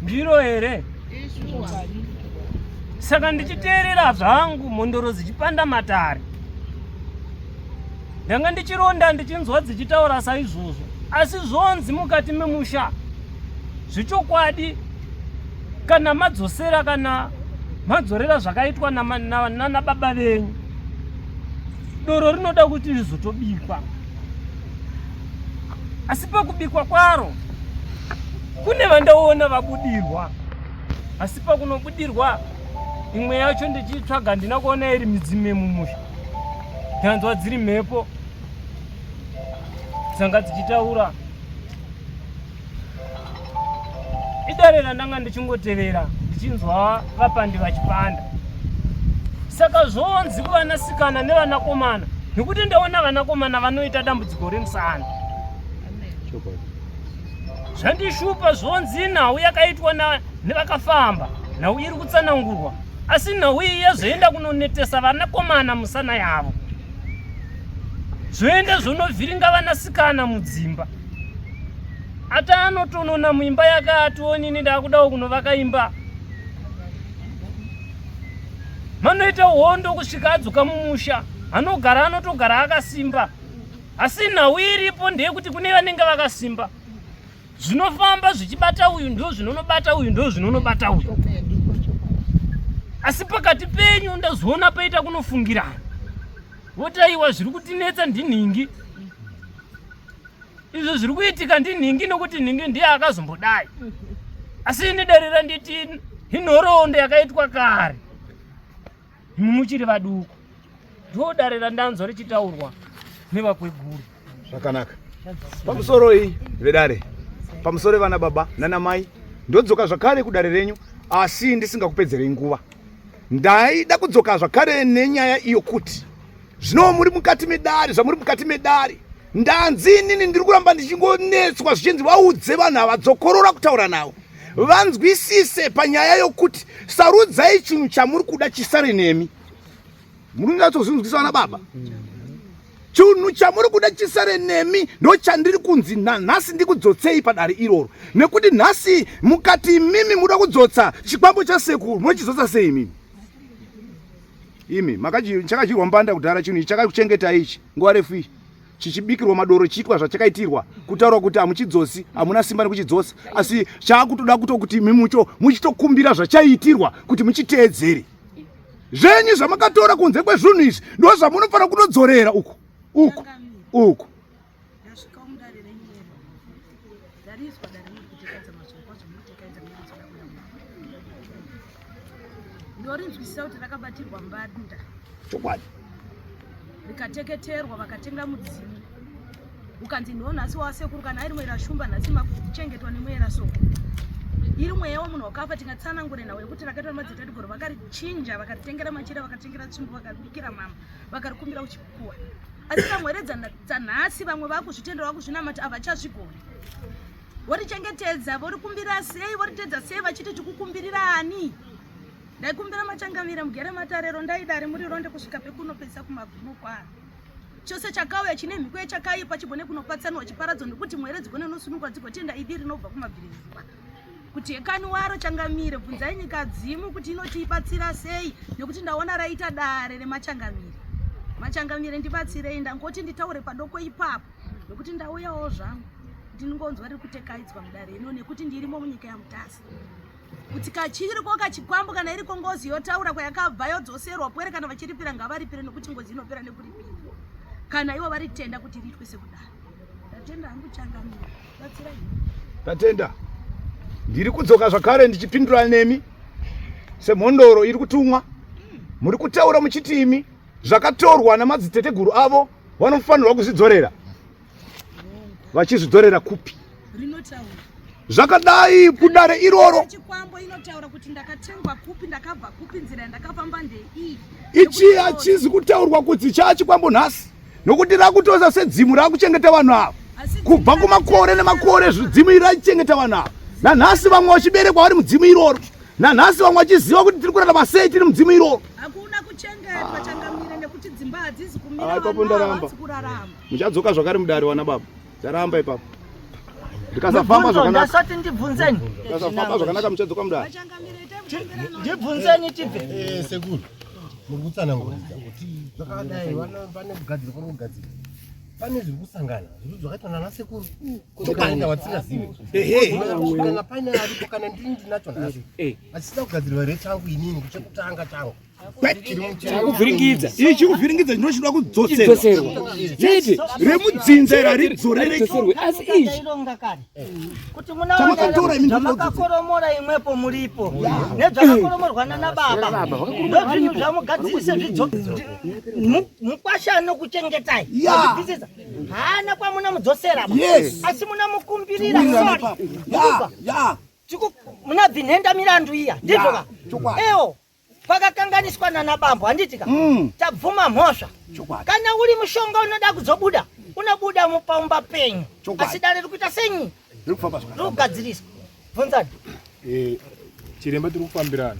Speaker 6: ndiro here saka ndichiteerera zvangu mhondoro dzichipanda matare ndanga ndichironda ndichinzwa dzichitaura saizvozvo asi zvonzi mukati memusha zvechokwadi kana madzosera kana madzorera zvakaitwa nana baba venyu doro rinoda kuti rizotobikwa asi pakubikwa kwaro kune vandaona vabudirwa asi pakunobudirwa imwe yacho ndichitsvaga handina kuona iri midzimu yemumusha ndanzwa dziri mhepo dzanga dzichitaura idare randanga ndichingotevera ndichinzwa vapandi vachipanda saka zvonzi kuvanasikana nevanakomana nekuti ndaona vanakomana vanoita dambudziko remusana zvandishupa zvonzi nhau yakaitwa nevakafamba nhau iri kutsanangurwa asi nhau iyi yazoenda kunonetesa vanakomana musana yavo zvoenda zvonovhiringa vanasikana mudzimba ati anotonona muimba yake ationini ndakudawo kunovaka imba manoita hondo kusvika adzoka mumusha anogara anotogara akasimba asi nhau iripo ndeyekuti kune vanenge vakasimba zvinofamba zvichibata uyu ndo zvinonobata uyu ndo zvinonobata uyu asi pakati penyu ndazoona paita kunofungirana votaiwa zviri kutinetsa ndinhingi izvo zviri kuitika ndinhingi nokuti nhingi ndiye akazombodai asi ini dare randiti inhoroondo yakaitwa kare imi muchiri vaduku ndo dare randanzwa richitaurwa nevakweguru
Speaker 1: zvakanaka pamusoroi vedare pamusoro vana baba nana mai ndodzoka zvakare kudare renyu asi ndisingakupedzerei nguva ndaida kudzoka zvakare nenyaya iyo kuti Zvino muri mukati medare, zvamuri mukati medare, ndanzi inini ndiri kuramba ndichingonetswa zvichinzi vaudze vanhu ava dzokorora kutaura navo vanzwisise panyaya yokuti sarudzai chinhu chamuri kuda chisare nemi. Muri kunyatsozvinzwisa vana baba? Chinhu chamuri kuda chisare nemi ndochandiri kunzi nhasi ndikudzotsei padare iroro, nekuti nhasi mukati imimi muda kudzotsa chikwambo chasekuru, munochidzotsa sei imimi? Imi chakadyirwa mbanda kudhara chinhu ichi chakakuchengetai ichi nguva refu iyi chichibikirwa madoro chiitwa zvachakaitirwa kutaura kuti hamuchidzosi hamuna simba nekuchidzosa asi chaakutoda kutokuti imi mucho muchitokumbira zvachaiitirwa kuti muchiteedzere zvenyu zvamakatora kunze kwezvinhu izvi ndo zvamunofanira kunodzorera uku uku uku
Speaker 10: Ndasvikawo mudare renyu iro. Ndarizwa dare muri kutekaidza mazvirokwazvo munotekaidza muridzo rabuda Ndorinzwisisa kuti rakabatirwa mbanda.
Speaker 1: Chokwadi.
Speaker 10: Rikateketerwa vakatenga mudzimu. Ukanzi ndiwo nhasi wasekuru kana ari mwera shumba nhasi makuchengetwa nemwera soko. Iri mweya wemunhu wakafa tingatsanangure nawo yekuti rakaitwa nemadzitateguru vakarichinja vakaritengera machira vakatengera tsvimbo vakabikira mama vakarikumbira kuchikuwa. Asi pamwere dzanhasi vamwe vakuzvitendera vakuzvinamata havachazvigoni vorichengetedza vorikumbira sei voritedza sei vachiti tikukumbirira ani ndaikumbira machangamire mugere matarero ndaidare muri ronde kusvika pekunopedzisa kumagumo kwaro chose chakauya chine mhiko yechakaipa chigone kunopatsanwa chiparadzwa nekuti mwere dzigone nosunungwa dzigotenda idi rinobva kumabvirizuva kuti hekani waro changamire bvunzai nyika dzimu kuti inotibatsira sei nekuti ndaona raita dare remachangamire machangamire ndibatsirei ndangoti nditaure padoko ipapo nekuti ndauyawo zvangu ndinongonzwa riri kutekaidzwa mudare ino nekuti ndirimo munyika yamutasa kuti kachiriko kachikwambo kana iriko ngozi yotaura kwayakabva yodzoserwa pwere kana vachiripira ngavaripire nekuti ngozi inopera nekuripira kana ivo varitenda kuti riitwe sekudaro ndatenda hangu changamire
Speaker 1: Tatenda. Ndiri kudzoka zvakare ndichipindura nemi semhondoro iri kutumwa. Muri kutaura muchiti imi zvakatorwa namadziteteguru avo vanofanirwa kuzvidzorera. Vachizvidzorera kupi?
Speaker 10: Rinotaura.
Speaker 1: Zvakadai kudare iroro
Speaker 10: Chikwambo inotaura kuti ndakatengwa kupi, ndakabva kupi, nzira yandakafamba ndeiyi.
Speaker 1: Ichi hachizi kutaurwa kuti chaachikwambo nhasi nokuti rakutoza sedzimu rakuchengeta vanhu ava kubva kumakore nemakore dzimu iri raichengeta vanhu ava nanhasi vamwe vachiberekwa vari mudzimu iroro nanhasi vamwe vachiziva kuti tiri kurarama sei tiri mudzimu iroro.
Speaker 10: Hakuna kuchengetwa changamire nekuti dzimba hadzizi kumira,
Speaker 1: Ah, ipapo
Speaker 10: vanhu
Speaker 1: ndaramba.
Speaker 10: havasi kurarama.
Speaker 1: Muchadzoka zvakare mudare wana baba. Charamba ipapo. Ndikasafamba
Speaker 2: Mubvunzo,
Speaker 1: zvakanaka.
Speaker 2: ndasati ndibvunzeni.
Speaker 1: Ndikasafamba zvakanaka muchadzoka mudare.
Speaker 2: Ndibvunzeni tibve.
Speaker 5: Eh, sekuru muri kutsananguridza kuti zvakadai pane kugadzira pari kugadzira pane zviri kusangana zviri zvakaitwa nana sekuru zvakaita watisingazivi kana paine aripo kana ndini ndinacho nhasi achisina kugadzirwa here changu inini chekutanga changu
Speaker 4: Chakuvhiringidza.
Speaker 1: Ichi chikuvhiringidza chinochida kudzoserwa.
Speaker 4: Chidzoserwa. Chete.
Speaker 1: Remudzinza iri haridzorereki.
Speaker 4: Haridzorerwe. Asi ichi
Speaker 2: Taironga kare kuti
Speaker 1: Chamakatora imi ndinodzidza.
Speaker 2: zvamakakoromora imwepo muripo nezvakakoromorwa nana baba ndozvinhu zvamugadzirise zvidzo mukwasha anokuchengetai Mazvibvisisa? haana kwamunomudzosera ba.
Speaker 1: Yes.
Speaker 2: asi munomukumbirira
Speaker 1: Kumbirira
Speaker 2: sorry
Speaker 1: ipapo.
Speaker 2: Mukubva.
Speaker 1: Ya.
Speaker 2: Munabvi nhenda mirandu iya ndizvo ka
Speaker 1: Chokwadi.
Speaker 2: ewo pakakanganiswa nana bambo handiti ka tabvuma mhosva
Speaker 1: Chokwadi.
Speaker 2: kana uri mushonga unoda kuzobuda unobuda mupaumba penyu
Speaker 1: Chokwadi.
Speaker 2: asi dare rikuita senyi
Speaker 1: Riri kufamba zvakanaka.
Speaker 2: riri kugadziriswa bvunzani
Speaker 9: Eh, chiremba tiri kufambirana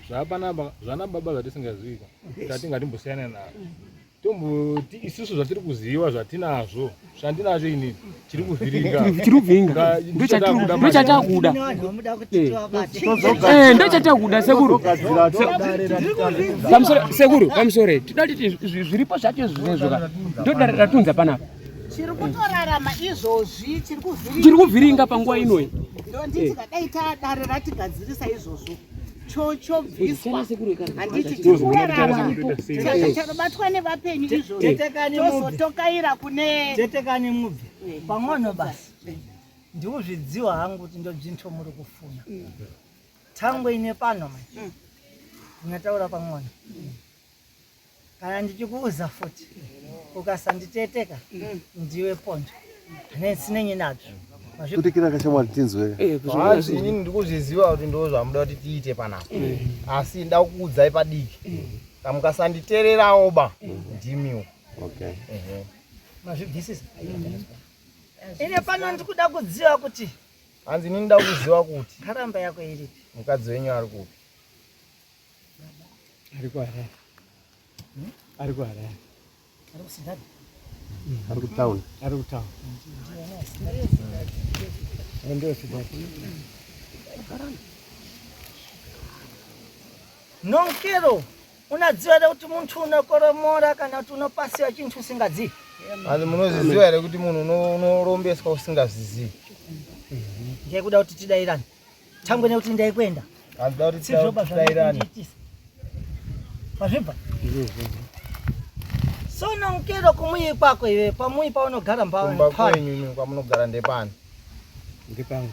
Speaker 9: zvapanapa zvana baba zvatisingazivi tati ngatimbosiyana nazvo tomboti isusu zvatiri kuziva zvatinazvo zvandinazvo inini chiri kuvhiringa
Speaker 4: Chiri kuvhiringa. Ndochatakuda. Eh, ndochatakuda sekuru. Pamusoro sekuru, pamusoro. Tinoda kuti zviripo zvacho zvinezvo ka. Ndodare ratunza panapa.
Speaker 8: Chiri kutorarama izvozvi chiri kuvhiringa
Speaker 4: Chiri kuvhiringa panguva inoyi.
Speaker 8: Ndonditi kadai tadare ratigadzirisa izvozvo chobviswa handiti tiri kurarama chanobatwa nevapenyu izvozvo
Speaker 2: Tetekani mubve.
Speaker 8: tozotokaira kune
Speaker 2: tetekani mubve pang'ono basi ndikuzvidziwa hangu kuti ndobzinthu muri kufuna thangwe ine pano manje ndinataura pang'ono kana ndichikuuza futi ukasanditeteka ndiwe pondo nesinenyi nazvo
Speaker 11: Tutikira kashamwari tinzwe.
Speaker 3: Hanzi inini ndikuzviziva kuti ndo zvamuda kuti tiite panapa asi nda kukuudzai padiki kamukasanditererawo ba ndimiwo.
Speaker 11: Okay.
Speaker 3: Ehe.
Speaker 2: Mazvibvisisa ine pano ndikuda kuziva kuti
Speaker 3: Hanzi inini nda kuziva kuti
Speaker 2: karamba yako iripi
Speaker 3: mukadzi wenyu ari kupi.
Speaker 4: Ari kuHarare. Ari kuHarare.
Speaker 2: Ari kuSindani.
Speaker 11: Ari kutown.
Speaker 4: Ari kutown. Ndio Sidadi.
Speaker 2: Nonkero unadziva here kuti munthu unokoromora kana kuti unopasiwa chinthu usingazivi?
Speaker 3: Hanzi munozviziva here kuti munhu unorombeswa usingazvizivi?
Speaker 2: Ndikuda kuti tidairane thangwe nekuti ndaikwenda
Speaker 3: Hanzi da kuti
Speaker 2: sizvoba
Speaker 3: tidairane.
Speaker 2: zvakundiitisa pazvibva so nonkero kumuyi kwako iwe pamuyi paunogara
Speaker 3: Kumba kwenyu imi kwamunogara ndepani?
Speaker 4: Ndepangu.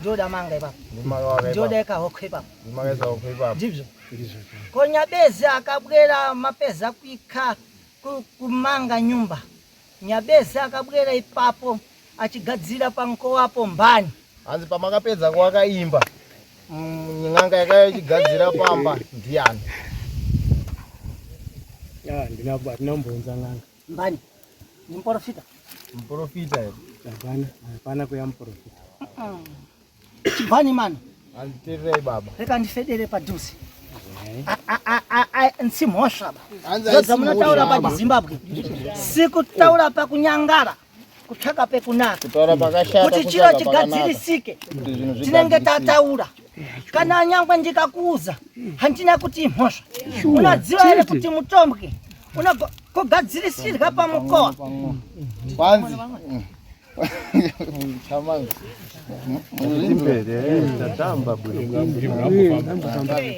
Speaker 2: Ndoda manga ipapo
Speaker 3: Ndimaka
Speaker 2: ndoda ikahoko ipapo
Speaker 3: Ndimakaisa huku ipapo.
Speaker 2: Ndizvo. Ko nyabezi akabwera mapeza kuika kumanga nyumba nyabezi akabwera ipapo achigadzira pankowapo mbani.
Speaker 3: Hanzi pamakapedza kuwaka imba n'anga yakauya ichigadzira pamba ndiani?
Speaker 4: Ah, ndina hatina kumbonza n'anga.
Speaker 2: Mbani ni muprofita?
Speaker 3: Muprofita here?
Speaker 4: Hapana, hapana kuya muprofita.
Speaker 2: Chibvani mano.
Speaker 3: Hanzi teererai baba.
Speaker 2: Reka ndifedere padhuze nsimhosva ba
Speaker 3: Hanzi
Speaker 2: ndo dzamunotaura
Speaker 3: haisi mhosva ba.
Speaker 2: pachizimbabwe sikutaura pakunyangara kutsvaka pekunaka
Speaker 3: Kutaura pakashata
Speaker 2: kuti chiro
Speaker 3: kutsvaka
Speaker 2: chigadzirisike
Speaker 3: pakanaka. Kuti zvinhu
Speaker 2: tinenge
Speaker 3: zvigadzirisike.
Speaker 2: tataura kana nyangwe ndikakuuza handina kuti imhosva.
Speaker 4: Sure,
Speaker 2: Unadziva here
Speaker 4: chete.
Speaker 2: kuti mutombwe unokogadzirisirwa pamukowa?
Speaker 3: Kwanzi chamanga.
Speaker 11: Timbere tatamba bwino.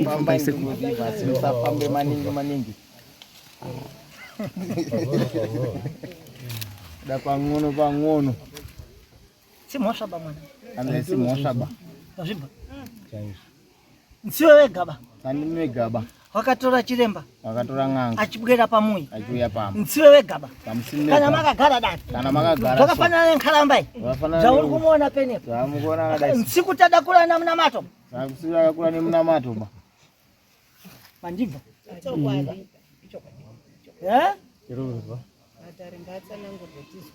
Speaker 3: Famba basi musafambe maningi maningi. Da pang'ono pang'ono.
Speaker 2: Simhosva ba mwana.
Speaker 3: Hanzi haisi mhosva ba.
Speaker 2: Wazvibva
Speaker 3: Chaizvo.
Speaker 2: Nsiwe wega ba.
Speaker 3: Handimi wega ba.
Speaker 2: Wakatora chiremba.
Speaker 3: Wakatora n'anga.
Speaker 2: Achibwera pamuyi.
Speaker 3: Achiuya pamba.
Speaker 2: Ntsiwe wegaba.
Speaker 3: Pamusime.
Speaker 2: Kana makagara dare.
Speaker 3: Kana makagara.
Speaker 2: Zvakafanana nenkharamba iyi.
Speaker 3: Zvakafanana.
Speaker 2: Zvauri kumuona penepo.
Speaker 3: Zvamukuona akadai.
Speaker 2: Ntsiku tadakura namunamato.
Speaker 3: Ntsiku akakura nemunamato ba.
Speaker 2: Mandibva. Chokwadi. Eh?
Speaker 8: Matare ngaatsanangurwe tizwe.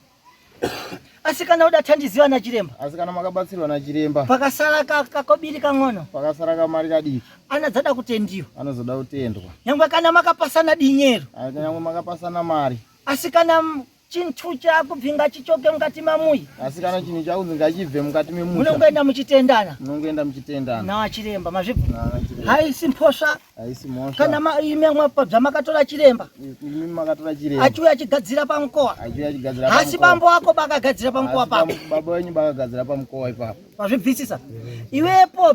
Speaker 2: Asi kana uda tandiziva nachiremba.
Speaker 3: Asi kana makabatsirwa nachiremba.
Speaker 2: Pakasara kakobiri kang'ono.
Speaker 3: Pakasara kamari kadiki.
Speaker 2: Anadzada kutendiwa.
Speaker 3: Anozoda kutendwa.
Speaker 2: Nyangwe kana makapasana dinyero.
Speaker 3: Nyangwe makapasana mari.
Speaker 2: Asi kana chintu chakubvi ngachichoke mukati mamuyi.
Speaker 3: Asi kana chinhu chakunzi ngachibve mukati memusha.
Speaker 2: Munongoenda muchitendana.
Speaker 3: Munongoenda muchitendana.
Speaker 2: Nawachiremba mazvibva. Haisi mhosva.
Speaker 3: Haisi mhosva.
Speaker 2: Kana imi zvamakatora chiremba.
Speaker 3: Imi makatora chiremba.
Speaker 2: Achiuya achigadzira pamukowa.
Speaker 3: Achiuya achigadzira
Speaker 2: pamukowa. Asi bambo wako bakagadzira pamukowa papo.
Speaker 3: Baba wenyu bakagadzira pamukowa ipapo.
Speaker 2: Wazvibvisisa. Iwepo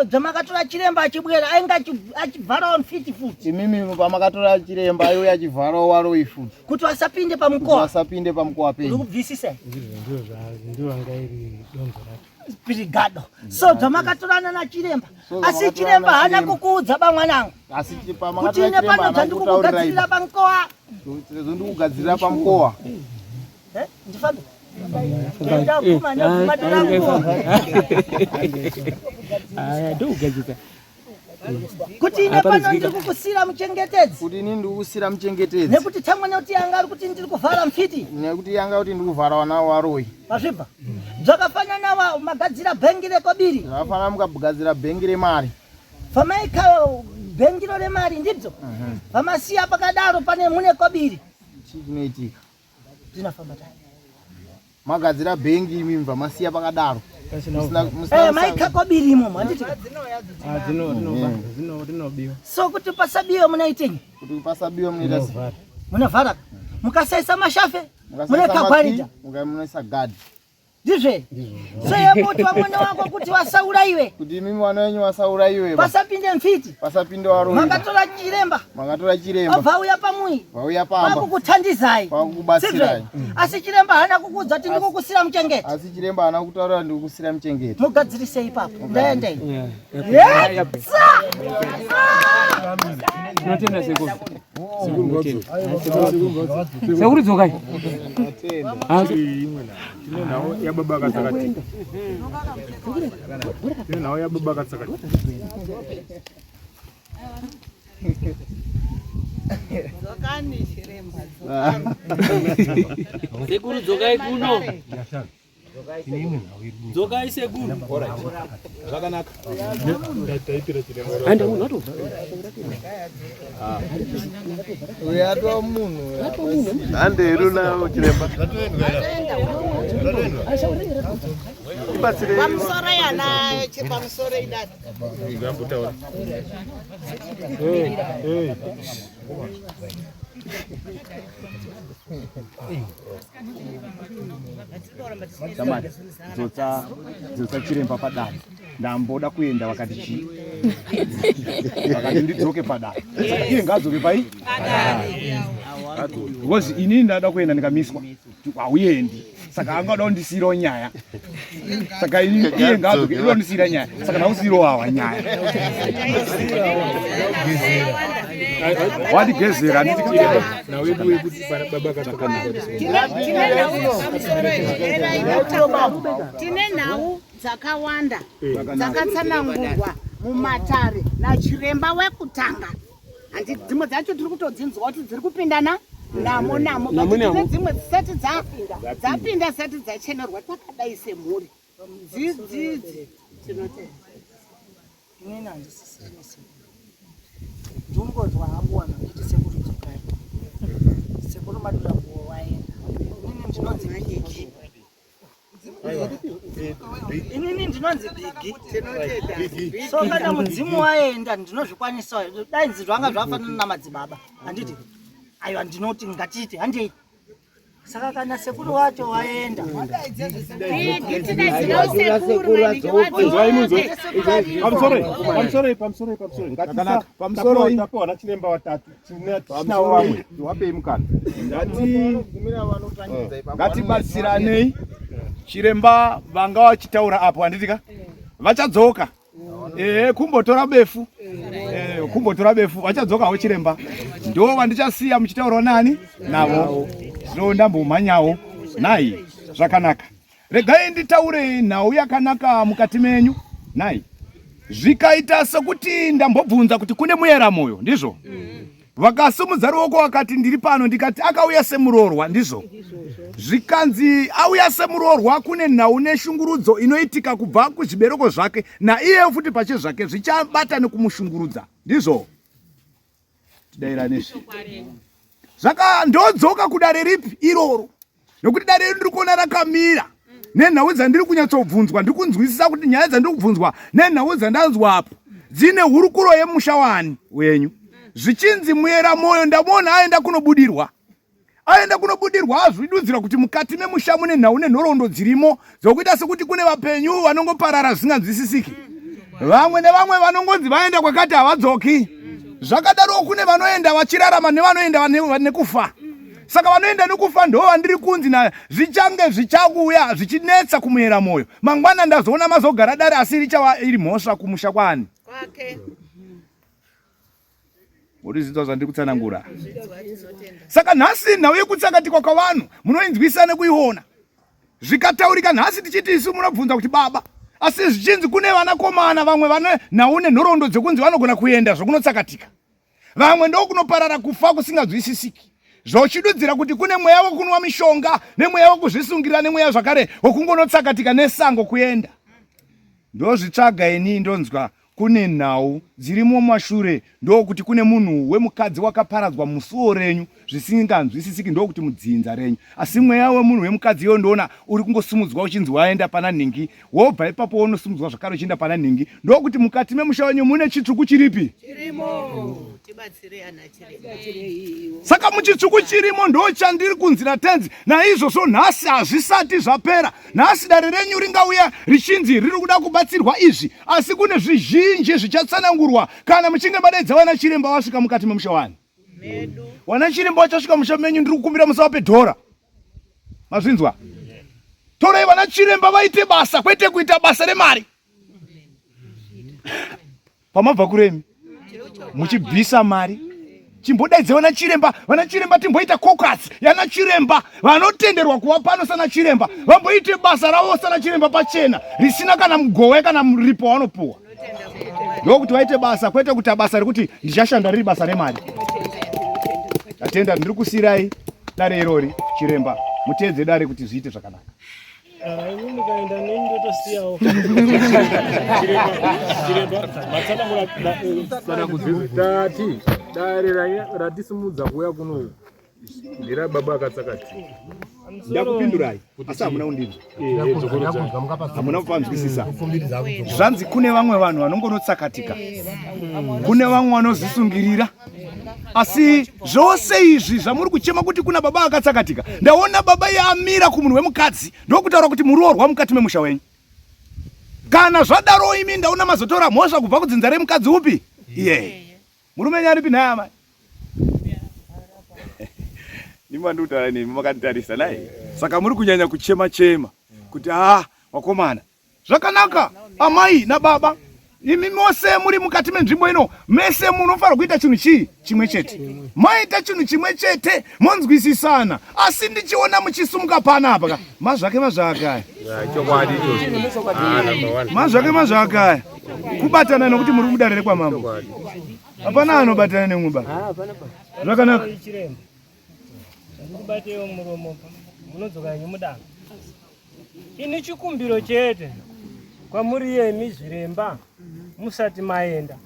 Speaker 2: zvamakatora chiremba achibwera ainge achivharawo mfiti futi.
Speaker 3: Imimi pamakatora chiremba aiuya achivharawo waroi futi.
Speaker 2: Kuti vasapinde pamukowa.
Speaker 3: Kuti vasapinde pamukowa penyu.
Speaker 2: Uri kubvisisa.
Speaker 6: Ndizvo ndizvo anga iri donzo racho.
Speaker 2: Brigado. So zvamakatorana nachiremba. Asi chiremba haana kukuudza ba mwanangu.
Speaker 3: Asi
Speaker 2: kuti ine pano zvandikukugadzirira pamukowa.
Speaker 3: Zvandikugadzirira pamukowa.
Speaker 2: Eh, ndifambe.
Speaker 4: Ndokugadzika
Speaker 2: kuti ine pano ndiri kukusira muchengetedzi
Speaker 3: kuti ini ndiri kukusira muchengetedzi
Speaker 2: nekuti tamwe nekuti yanga ari kuti ndiri kuvhara mfiti
Speaker 3: nekuti yanga kuti ndiri kuvhara wana waroyi
Speaker 2: mazvibva zvakafanana magadzira bhengi rekobiri
Speaker 3: zvakafanana mukagadzira bhengi remari
Speaker 2: vamaika bhengiro remari ndibzo vamasiya pakadaro pane mune kobiri
Speaker 3: chii chinoitika
Speaker 2: Tinafamba tani.
Speaker 3: Magadzira bhengi imi mva masiya pakadaro.
Speaker 2: Eh, maika kobiri imomo handiti?
Speaker 6: Ah, dzino rinoba, dzino rinobiwa.
Speaker 2: So kuti pasabiwe munaitenyi?
Speaker 3: Kuti pasabiwe munoita sei?
Speaker 2: Munavhara. Mukasaisa mashafe, mune kagwarida.
Speaker 3: Munoisa guard.
Speaker 2: Ndizve. So yekuti vamwene wako kuti vasauraiwe.
Speaker 3: Kuti imimi vana venyu vasauraiwe.
Speaker 2: Pasapinde mfiti.
Speaker 3: Pasapinde varoyi.
Speaker 2: Makatora chiremba.
Speaker 3: Makatora chiremba.
Speaker 2: Abva auya pamui.
Speaker 3: Vauya pamba.
Speaker 2: Vakukutandizai.
Speaker 3: Vakukubatsirai.
Speaker 2: Asi chiremba haana kukuudza kuti ndikukusira muchengeti.
Speaker 3: Asi chiremba haana kutaura ndikukusira muchengeti.
Speaker 2: Mugadzirise ipapo. Ndaendei.
Speaker 4: Tinotenda sekuru. Sekuru dzokai.
Speaker 9: Tine nhau yababa akatsakatika. Tine nhau yababa akatsakatika.
Speaker 8: Dzokani chiremba.
Speaker 4: Sekuru dzokai kuno. Dzokai sekuru.
Speaker 1: Zvakanaka.
Speaker 9: Taitira chiremba.
Speaker 4: Anda munhu atobva.
Speaker 3: Uyu atova munhu.
Speaker 11: Handeru nawo chiremba. Ibatsirei.
Speaker 8: Pamusoro yana pamusoro idada.
Speaker 9: Ngambotaura. Hey, hey.
Speaker 1: Shamwari, dzotsa dzotsa chiremba padare. Ndamboda kuenda vakati chii? Vakati ndidzoke padare. Saka iye ngaadzoke pai? Because inini ndada kuenda ndikamiswa. Hauendi. Saka angada kundisiirawo nyaya. Saka ini iye ngaadzoke iye ondisiira nyaya. Saka ndakusiirawo awa nyaya. Wandigezera handiti
Speaker 9: Nawedu wekuti baba akatsakatika.
Speaker 8: Tine nhau dzakawanda dzakatsanangurwa mumatare nachiremba wekutanga. Handi dzimwe dzacho tiri kutodzinzwa kuti dziri kupindana namo namo, but tine dzimwe dzisati dzapinda dzisati dzachenerwa takadai semhuri dzidzidzi tinotenda.
Speaker 2: Inini handisisiri sekuru. Ndinongonzwa hangu vanhu vachiti sekuru dzokai. Sekuru madura nguwo waenda. Inini ndinonzi Biggie. Inini ndinonzi Biggie. So kana mudzimu waenda ndinozvikwanisa. Dai zvanga zvafanana namadzibaba. Handiti? Aiwa ndinoti ngatiite handei. Saka kana sekuru wacho waenda.
Speaker 5: Pamusoro pamusoro pamusoro
Speaker 1: Zvakanaka. Pamusoro iyi.
Speaker 5: tapiwa nachiremba watatu tinavo vamwe tiwapei mukana.
Speaker 1: Ngati ngatibatsiranei. Chiremba vanga vachitaura apo handiti ka? Vachadzoka. Eh, kumbotora befu. Eh, Kumbotora befu vachadzokawo chiremba. Ndo vandichasiya muchitaurawo nani navo. Zvino ndambomhanyawo nai zvakanaka. Regai nditaure nhau yakanaka mukati menyu nai. Zvikaita sekuti ndambobvunza kuti kune muyera moyo ndizvo? Mm. Vakasimudza ruoko vakati ndiri pano, ndikati akauya semuroorwa ndizvo? Zvikanzi auya semuroorwa kune nhau neshungurudzo inoitika kubva kuzvibereko zvake naiye futi pache zvake zvichabata nekumushungurudza ndizvo? Tidairane zvaka ndodzoka kudare ripi iroro nokuti dare iri ndiri kuona rakamira nenhau dzandiri kunyatsobvunzwa ndiri kunzwisisa kuti nyaya dzandiri kubvunzwa nenhau dzandanzwa apo dzine hurukuro yemusha wani wenyu zvichinzi muyera mwoyo ndamuona aenda kunobudirwa aenda kunobudirwa azvidudzira kuti mukati memusha mune nhau nenhoroondo dzirimo dzokuita sekuti kune vapenyu vanongoparara zvisinganzwisisiki vamwe nevamwe vanongonzi vaenda kwakati havadzoki zvakadarowo kune vanoenda vachirarama nevanoenda nekufa saka vanoenda nekufa ndo vandiri kunzi na zvichange zvichakuuya zvichinetsa kumuyera mwoyo mangwana ndazoona mazogara dare asi richava iri mhosva kumusha kwaani Murizvinzwa zvandiri kutsanangura. Saka nhasi nhau yekutsakatikwa kwavanhu munoinzwisa nekuiona. Zvikataurika nhasi tichiti isu munobvunza kuti baba asi zvichinzi kune vanakomana vamwe vane nhau nenhoroondo dzekunzi vanogona kuenda zvokunotsakatika. Vamwe ndokunoparara kufa kusinganzwisisiki. Zvochidudzira kuti kune mweya wekunwa mishonga nemweya wekuzvisungirira nemweya zvakare wekungonotsakatika nesango kuenda. Ndozvitsvaga ini ndonzwa Kune nhau dzirimo mumashure ndokuti kune munhu wemukadzi wakaparadzwa musuo renyu zvisinganzwisisiki ndokuti mudzinza renyu asi mweya wemunhu wemukadzi iyoyo ndoona uri kungosimudzwa uchinzi waenda pana nhingi wobva ipapo wonosimudzwa zvakare uchienda pana nhingi ndokuti mukati memusha wenyu mune chitsvuku chiripi saka muchitsvuku chirimo ndochandiri kunzi natenzi naizvozvo nhasi hazvisati zvapera Nhasi dare renyu ringauya richinzi riri kuda kubatsirwa izvi, asi kune zvizhinji zvichatsanangurwa kana muchinge madaidza vana chiremba vasvika mukati memusha wani. Vana chiremba vachasvika musha menyu, ndiri kukumbira musavape dhora. Mazvinzwa? Torai vana chiremba vaite basa, kwete kuita basa remari. Pamabva kuremi muchibvisa mari chimbodaidza vana chiremba vana chiremba timboita cocus yana chiremba vanotenderwa kuva pano sana chiremba vamboite basa ravo sana chiremba pachena risina kana mugowe kana muripo wanopuwa ndokuti vaite basa kwete kuita basa rekuti ndichashanda riri basa remari tatenda ndiri kusiirai dare irori chiremba muteedze dare kuti zviite zvakanaka
Speaker 6: Ah, imi mukaenda neni ndotosiyawo.
Speaker 9: Chiremba, matsanangura tati dare ratisimudza kuuya kuno ndera baba akatsakatika.
Speaker 1: Ndakupindurai asi hamuna kundinzwa. Hamuna kupanzwisisa. Zvanzi kune vamwe vanhu vanongonotsakatika. Kune vamwe vanozvisungirira. Asi zvose izvi zvamuri kuchema kuti kuna baba akatsakatika, ndaona baba iye amira kumunhu wemukadzi ndokutaura kuti muroorwa mukati memusha wenyu. Kana zvadaro imi ndaona mazotora mhosva kubva kudzinza remukadzi upi iyeye. Murume enyu aripi nhai amai? Ndimi vandikutaura nemi makanditarisa nhai. Saka muri kunyanya kuchema chema kuti ah wakomana Zvakanaka amai nababa, imi mose muri mukati menzvimbo ino, mese munofanira kuita chinhu chii chimwe chete. Maita chinhu chimwe chete monzwisisana, asi ndichiona muchisumuka pana apa ka mazvake mazvake aya, mazvake mazvake aya, kubatana nokuti muri mudare rekwamambo, hapana anobatana nemumwe ba. Zvakanaka.
Speaker 6: Ndikubatewo muromo munodzoka henyu mudanga. Ini chikumbiro chete kwamuri yemi zviremba musati maenda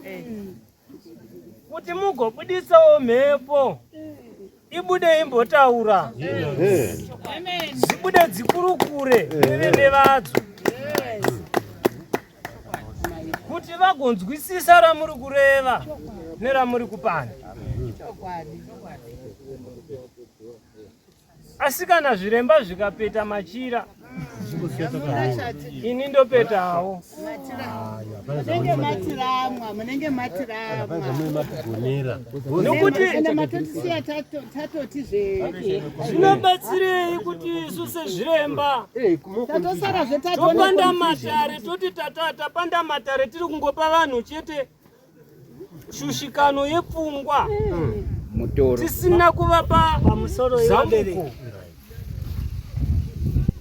Speaker 6: kuti mugobuditsawo mhepo ibude imbotaura zibude dzikurukure nevene vadzo kuti vagonzwisisa ramuri kureva neramuri kupanda. Asi kana zviremba zvikapeta machira ini ndopetawo.
Speaker 8: Munenge matiramwa, munenge matiramwa.
Speaker 6: Nokuti
Speaker 8: Ende matotisiya tatoti zve
Speaker 6: zvinobatsirei kuti isu sezviremba
Speaker 8: tatosara zve
Speaker 6: topanda matare toti tata tapanda matare tiri kungopa vanhu chete. shushikano yepfungwa
Speaker 4: mutoro
Speaker 6: tisina kuvapa
Speaker 2: pamusoro
Speaker 6: zambuko.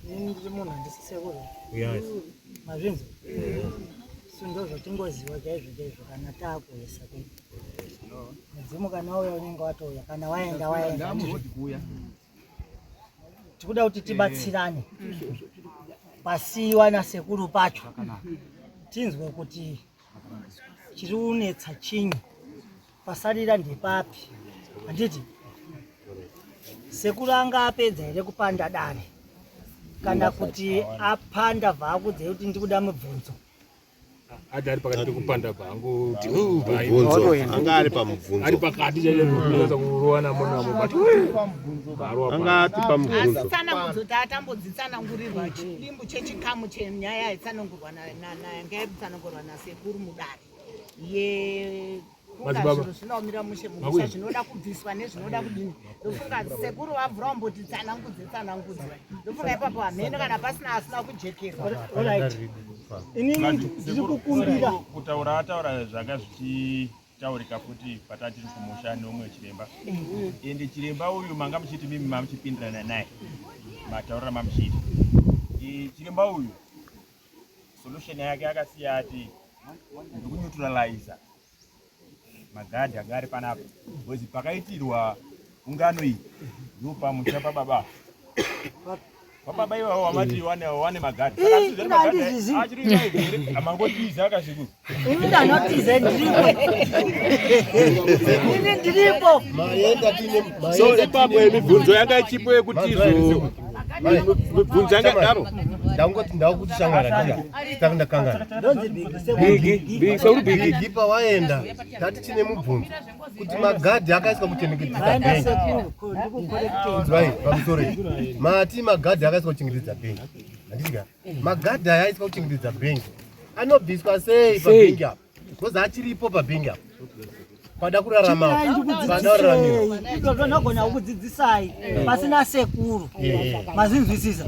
Speaker 2: Ndiri munhu handisi sekuru. Mazvinzwa? Isu ndozvatingoziva chaizvo chaizvo kana taakuisa kwedu. Mudzimu kana wauya unenge watouya, kana waenda waenda. Tikuda kuti tibatsirane pasiiwa nasekuru pacho tinzwe kuti chiri kunetsa chinyi, pasarira ndepapi. Handiti sekuru anga apedza here kupanda dare, kana kuti apanda bvaakudzei kuti ndikuda mubvunzo?
Speaker 9: Ati ari pakati pekupanda pangu.
Speaker 11: Mubvunzo anga ari pamubvunzo.
Speaker 9: Ari pakati chakuratidza kurowa namo namo, but
Speaker 11: anga ati pamubvunzo.
Speaker 8: Asi tsanangudzo tatambodzitsanangurirwa chidimbu chechikamu chenyaya yaitsanangurwa yanga yaitsanangurwa nasekuru mudare ye funga
Speaker 9: Madzibaba.
Speaker 8: zviro zvinoomira mushe mumusha,
Speaker 9: Makwini.
Speaker 8: zvinoda kubviswa nezvinoda kudini. Ndofunga sekuru vabvura kumboti tsanangudze tsanangudze, ndofunga ipapo hameno kana pasina asina kujekerwa.
Speaker 2: Alright. Inini ndiri kukumbira
Speaker 12: Kutaura ataura zvanga zvichitaurika futi patatiri kumusha neumwe chiremba, ende chiremba uyu manga muchiti mimi mamuchipindirana naye mataurira mamuchiita. Chiremba uyu solution yake akasiya ati ndikuneutraliza magadhi anga ari panapa, because pakaitirwa ungano iyi ndo pamusha pababa pababa ivavo wamati wane magadhi.
Speaker 2: Ii, ina handizvizivi.
Speaker 12: Achiri amangotiza akasvikuru.
Speaker 2: Ini ndanotiza, ndiripo. Ini ndiripo.
Speaker 11: So ipapo mibvunzo yanga ichipo yekuti izvo mibvunzo yanga daro.
Speaker 5: Ndangoti ndakuti shamwari ndika tanga ndakangana.
Speaker 2: Ndonzi Bigi, sekuru.
Speaker 4: Bigi, Bigi, sekuru Bigi.
Speaker 5: Bigi pawaenda tati tine mubvunzo kuti magadhi akaiswa kuchengetedza
Speaker 2: Vaenda
Speaker 5: bhengi.
Speaker 2: sekuru, ndikukorekitei.
Speaker 5: Inzwai pamusoro iyi. Mati magadhi akaiswa kuchengetedza bhengi. Handiti ka? Magadhi aya aiswa kuchengetedza bhengi. Anobviswa sei pabhengi apa? Because achiripo pabhengi apa. Pada kurarama.
Speaker 2: Chimirai
Speaker 5: Pada kuraramira.
Speaker 2: ndikudzidzisei. Izvozvo ndogona kukudzidzisai pasina sekuru. Mazinzwisisa?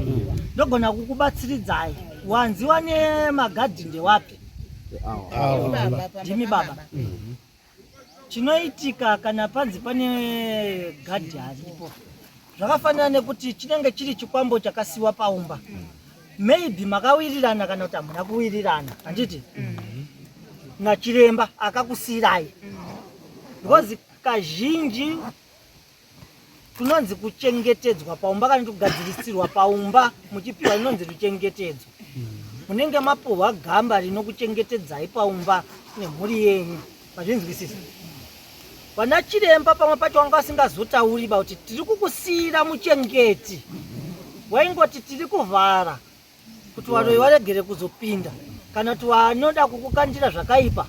Speaker 2: Ndogona kukubatsiridzai. Wanziwa nemagadhi ndewapi? Ndimi baba. Chinoitika kana panzi pane gadhi aripo, zvakafanana nekuti chinenge chiri chikwambo chakasiwa paumba. Maybe makawirirana kana kuti hamuna kuwirirana, handiti? Nachiremba akakusiyirai, because kazhinji kunonzi kuchengetedzwa paumba kana kuti kugadzirisirwa paumba muchipiwa inonzi ruchengetedzo. Munenge mapuhwa gamba rinokuchengetedzai paumba nemhuri yenyu. Mazvinzwisisa? Vana chiremba pamwe pacho vanga vasingazotauri ba kuti tiri kukusiyira muchengeti, waingoti tiri kuvhara kuti varoyi varegere kuzopinda, kana kuti vanoda kukukandira zvakaipa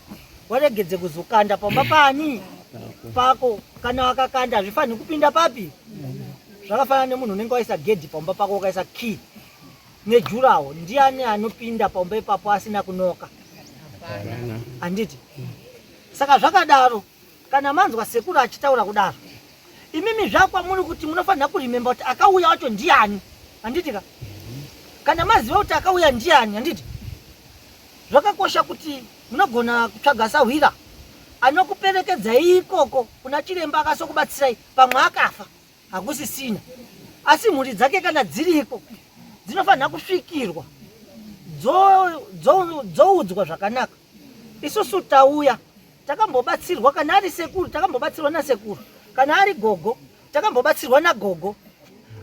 Speaker 2: waregedze kuzokanda pamba pani pako. Kana vakakanda hazvifaniri kupinda papi. Zvakafanana nemunhu unenge waisa gedhi pamba pako, ukaisa key nejurawo, ndiani anopinda pamba ipapo asina kunoka? Handiti? Saka zvakadaro, kana manzwa sekuru achitaura kudaro, imimi zvakwamuri kuti munofanira kurimemba kuti akauya wacho ndiani, handiti ka? Kana maziva kuti akauya ndiani, handiti zvakakosha kuti munogona kutsvaga sahwira anokuperekedzai ikoko kuna chiremba akasokubatsirai. Pamwe akafa hakusisina, asi mhuri dzake kana dziriko dzinofanira kusvikirwa, dzoudzwa zvakanaka. Isusu tauya takambobatsirwa, kana ari sekuru takambobatsirwa nasekuru, kana ari gogo takambobatsirwa nagogo,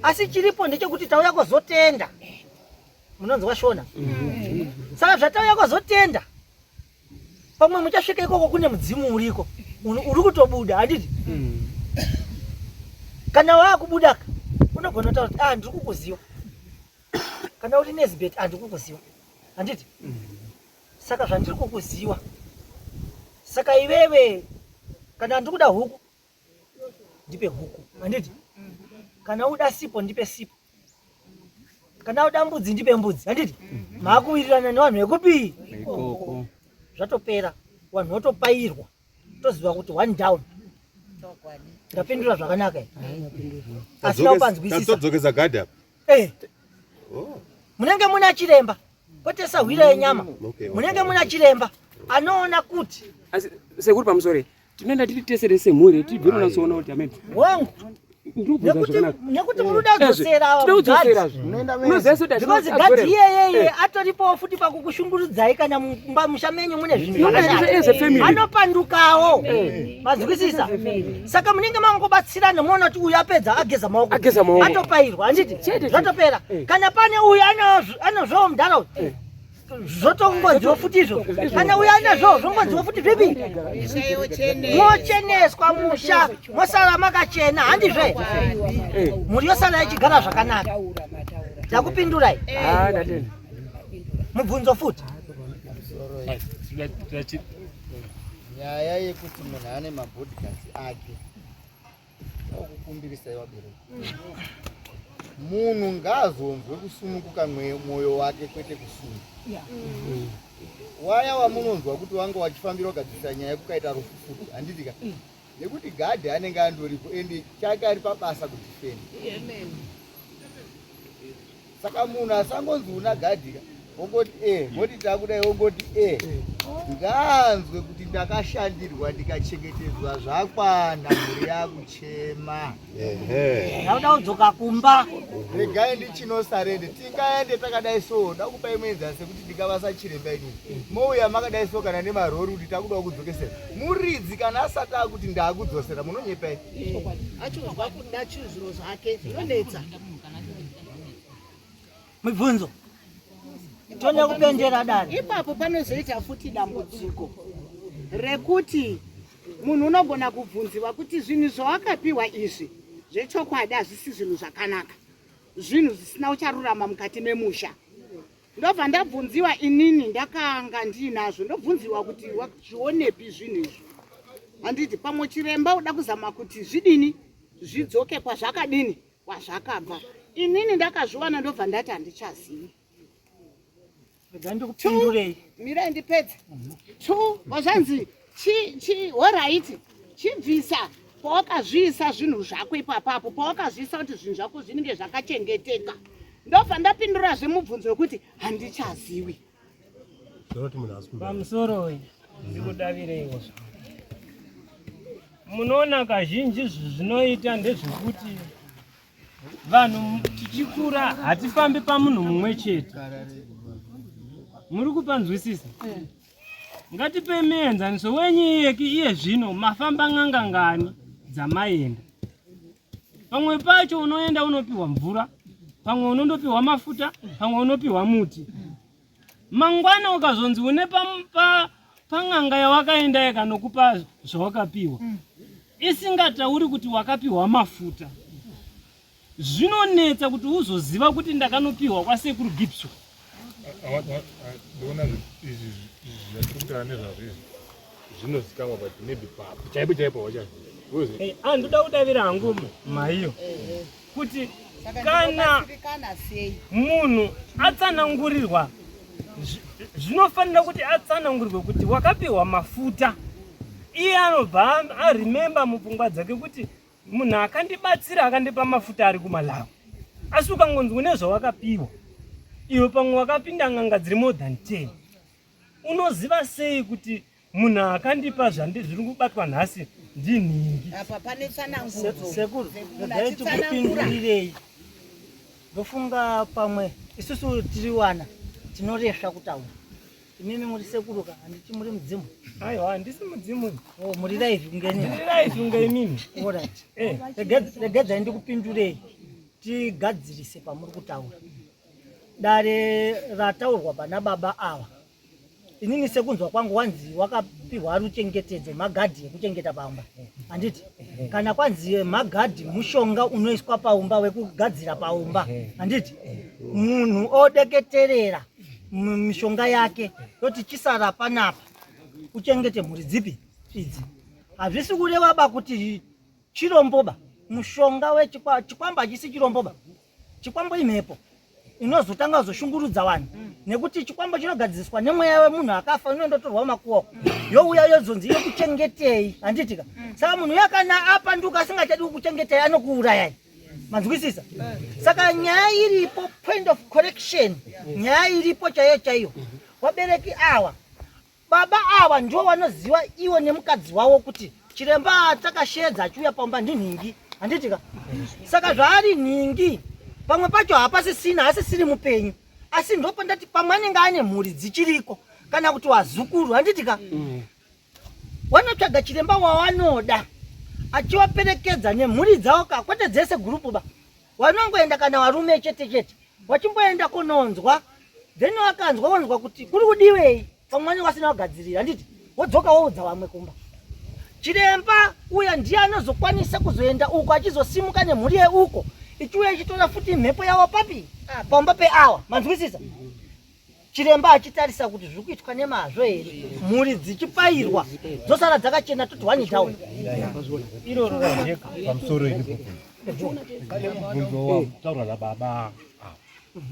Speaker 2: asi chiripo ndechekuti tauya kuzotenda. Munonzwa Shona? Saka zvatauya kuzotenda, pamwe muchasvika ikoko kune mudzimu uriko uri kutobuda, handiti? Kana waakubuda unogona kutaura kuti ah, ndiri kukuziva. Kana uri nezibet, ah, ndiri kukuziva, handiti? Saka zvandiri kukuziva, saka iwewe kana ndiri kuda huku ndipe huku, handiti? Kana uda sipo ndipe sipo, kana uda mbudzi ndipe mbudzi, handiti? Maakuwirirana nevanhu vekupi
Speaker 4: Ikoko.
Speaker 2: Zvatopera, vanhu votopairwa, toziva kuti one down. Ndapindura zvakanaka here? Asina kupanzwisisa.
Speaker 11: Tatodzokeza gadhi apa.
Speaker 2: Eh. Munenge muna chiremba, kwete sahwira yenyama. Munenge muna chiremba anoona kuti
Speaker 4: Asi sekuru pamusoro iyi. Tinoenda tiri tese semhuri tibve munatsoona kuti amen.
Speaker 2: Wangu. Nekuti muri kuda kudzosera because gadhi iyeyeye atoripowo futi pakukushungurudzai kana mumba musha menyu mune zvinhu zvakashata anopandukawo mazwisisa saka munenge mangobatsirana moona kuti uyu apedza ageza maoko atopairwa handiti zvatopera kana pane uyu anozvawo mudhara uyu zvotongodziwa futi izvo kana uyo anazvo zvongodziwa futi zvipi mocheneswa musha mosara makachena handizve mhuri yosara ichigara zvakanaka ndakupindurai
Speaker 4: ah,
Speaker 2: mubvunzo futi
Speaker 13: nyaya yekuti munhu ane mabodyguards ake Kukumbirisai vabereki. Munhu ngaazonzwe kusununguka mwoyo wake kwete kusunga. Mm. Waya wamunonzwa kuti wanga wachifambira kugadzirisa nyaya kukaita rufu futi handiti ka? Mm. Nekuti gadhi anenge andoripo ende chake ari pabasa kudifenda. Saka munhu asangonzi una gadhi ka wongoti e moti takudai wongoti e ngaanzwe kuti ndakashandirwa ndikachengetedzwa zvakwana mhuri yakuchema
Speaker 2: ndauda kudzoka kumba
Speaker 13: regai ndichinosarende tingaende takadai so da kupai muenzani sekuti ndingavasa chiremba inini mouya makadai so kana nemarori kuti takuda kudzokesera muridzi kana asati akuti ndakudzosera munonyepai
Speaker 8: achonzwa kuda zviro zvake zvinonetsa
Speaker 2: Mibvunzo. Tone kupendera dare.
Speaker 8: Ipapo panozoita futi dambudziko rekuti munhu unogona kubvunziwa kuti zvinhu zvawakapiwa izvi zvechokwadi hazvisi zvinhu zvakanaka, zvinhu zvisina ucharurama mukati memusha. Ndobva ndabvunziwa inini ndakanga ndiinazvo, ndobvunziwa kuti zvionepi zvinhu izvi. Handiti pamwe chiremba uda kuzama kuti zvidini zvidzoke kwazvakadini kwazvakabva inini ndakazviwana ndobva ndati handichazivi mirai ndipedze two wazvanzi horaiti chibvisa pawakazviisa zvinhu zvako ipapapo pawakazviisa kuti zvinhu zvako zvinenge zvakachengeteka ndobva ndapindurazve mubvunzo wekuti handichaziwi
Speaker 6: Pamusoroi ndikudavireiwo zvangu. Munoona kazhinji zvinoita ndezvekuti vanhu tichikura hatifambi pamunhu mumwe chete. Muri kupanzwisisa? Ngatipe muenzaniso wenyu iyeki iye zvino mafamba n'anga ngani dzamaenda. Pamwe pacho unoenda unopiwa mvura, pamwe unondopiwa mafuta, pamwe unopiwa muti. Mangwana ukazonzi une pan'anga pa, yawakaenda yakanokupa zvawakapiwa mm. isingatauri kuti wakapiwa mafuta zvinonetsa kuti uzoziva kuti ndakanopiwa kwasekuru Gibson.
Speaker 9: Ndoona izvi zvatiri kutaura nezvazvo izvi zvinozikanwa but maybe papo chaipo chaipo wachaziva.
Speaker 6: Andoda kudavira hangu maiyo kuti kana munhu atsanangurirwa zvinofanira kuti atsanangurirwe kuti wakapiwa mafuta iye anobva aremember mupfungwa dzake kuti munhu akandibatsira akandipa mafuta ari kumalawi asi ukangonzi une zvawakapiwa iwe pamwe wakapinda n'anga dziri more than 10 unoziva sei kuti munhu akandipa zvandi zviri kubatwa nhasi ndinhingi
Speaker 8: apa pane tsanangudzo
Speaker 2: sekuru regai tikupindurirei ndofunga pamwe isusu tiri wana tinoresva kutaura imimi muri sekuru ka handiti muri mudzimu
Speaker 6: aiwa handisi mudzimu
Speaker 2: oh, muri live kunge
Speaker 6: inini ndiri live kunge imimi
Speaker 2: alright eh. regedzai ndikupindurei tigadzirise pamuri kutaura dare rataurwa pana baba ava inini sekunzwa kwangu wanzi wakapihwa ruchengetedzo magadhi ekuchengeta paumba handiti kana kwanzi magadhi mushonga unoiswa paumba wekugadzira paumba handiti munhu odeketerera mishonga yake yoti chisara panapa uchengete mhuri dzipi idzi hazvisi kureva ba kuti chiromboba mushonga wechikwambo hachisi chiromboba Chikwambo imhepo inozotanga kuzoshungurudza vanhu mm. nekuti chikwambo chinogadziriswa nemweya wemunhu akafa inondotorwa makuwa mm. youya yozonzi yokuchengetei handitika mm. saka munhu uya kana apanduka asingachadi kukuchengetei anokuurayai manzwisisa saka nyaya iripo point of correction nyaya iripo chaiyo chaiyo mm-hmm. wabereki awa Baba ava ndivo vanoziva ivo nemukadzi wavo kuti Chiremba takashedza achiuya pamba ndinhingi handiti ka? Saka zvaari nhingi pamwe pacho hapasisina asisiri mupenyu asi ndopandati pamwe anenge ane mhuri dzichiriko kana kuti wazukuru handiti ka? Wanotsvaga chiremba wawanoda achiwaperekedza nemhuri dzavo ka kwete dzese gurupu ba wanongoenda kana warume chete chete wachimboenda kunonzwa then wakanzwa wonzwa kuti kuri kudiwei pamwe vanenge vasina kugadzirira handiti wodzoka woudza vamwe kumba chiremba uya ndiye anozokwanisa kuzoenda uko achizosimuka nemhuri yeuko ichiuya ichitora futi mhepo yavo papi pamba peawa manzwisisa chiremba achitarisa kuti zviri kuitwa nemazvo here mhuri dzichipairwa dzosara dzakachena toti one down
Speaker 5: iroro rajeka pamusoro iri pane mubvunzo wataurwa nababa ava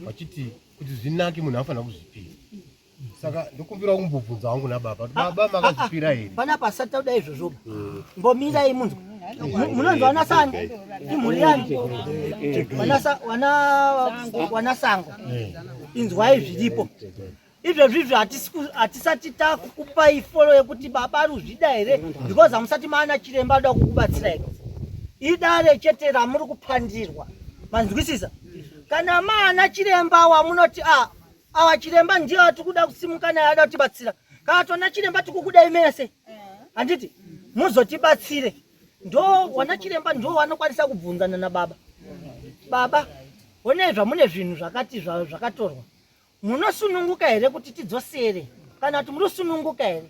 Speaker 5: vachiti kuti zvinake munhu anofanira kuzvipira saka ndokumbira kumbobvunza wangu nababa kuti baba makazvipira here
Speaker 2: panapa asati tauda izvozvo mbomirai munzwa munonzi wana sani imhuri yani wana sango inzwai zviripo izvezvi izvi hatisati takukupai folo yekuti baba ari kuzvida here because hamusati maana chiremba anoda kukubatsirai idare chete ramuri kupandirwa manzwisisa kana maana chiremba wamunoti a ah, awa chiremba ndiye atiri kuda kusimuka naye ada kutibatsira kana tona chiremba tikukudai mese handiti muzotibatsire ndo wana chiremba ndo wanokwanisa kubvunzana nababa baba honai zvamune zvinhu zvakati zvakatorwa munosununguka here kuti tidzosere kana kuti munosununguka here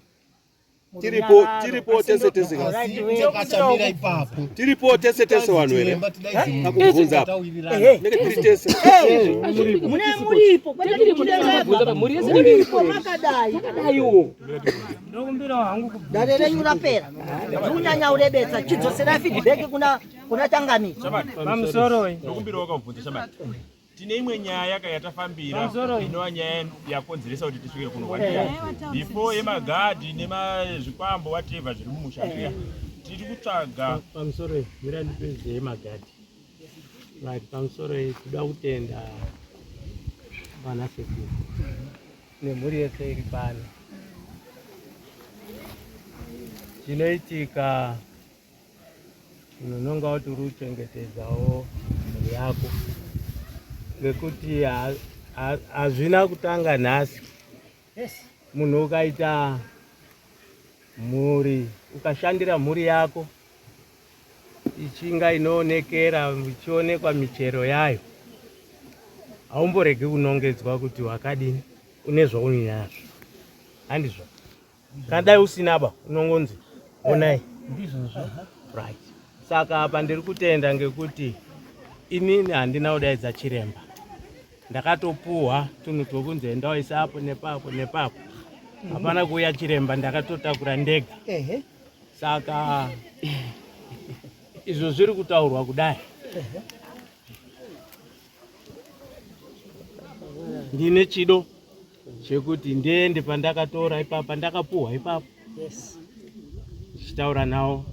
Speaker 11: tiripo tiripo tese tese
Speaker 5: takachamira ipapo
Speaker 11: tiripo tese tese vanhu here pakubvunza apa nenge tiri tese
Speaker 2: mune muripo muripo makadai dare renyu rapera ndikunyanya urebetsa chidzoserai feedback kuna kuna changamire
Speaker 6: pamusoroi
Speaker 12: ndokumbirawo kakubvunza shamani tine imwe nyaya ka yatafambira inova nyaya yakonzeresa kuti tisvike kuno kwandira before yemagadhi nemazvikwambo whatever zviri mumusha zviya tiri kutsvaga
Speaker 6: pamusoro mira ndipedze yemagadhi right pamusoro toda kutenda vana sekuru nemhuri yese iri pano chinoitika unononga kuti uri kuchengetedzawo mhuri yako ngekuti hazvina kutanga nhasi munhu ukaita mhuri ukashandira mhuri yako ichinga inoonekera ichionekwa michero yayo haumboregi kunongedzwa kuti wakadini une zvauinazvo handizvo kana dai usina ba unongonzi onai ndizvozvo right saka apa ndiri kutenda ngekuti inini handina kudaidza chiremba ndakatopuhwa tunhu twokunzi enda waisa apo nepapo nepapo hapana kuuya chiremba ndakatotakura ndega saka izvo zviri kutaurwa kudai ndine chido chekuti ndiende pandakatora ipapo pandakapuhwa ipapo ndichitaura nawo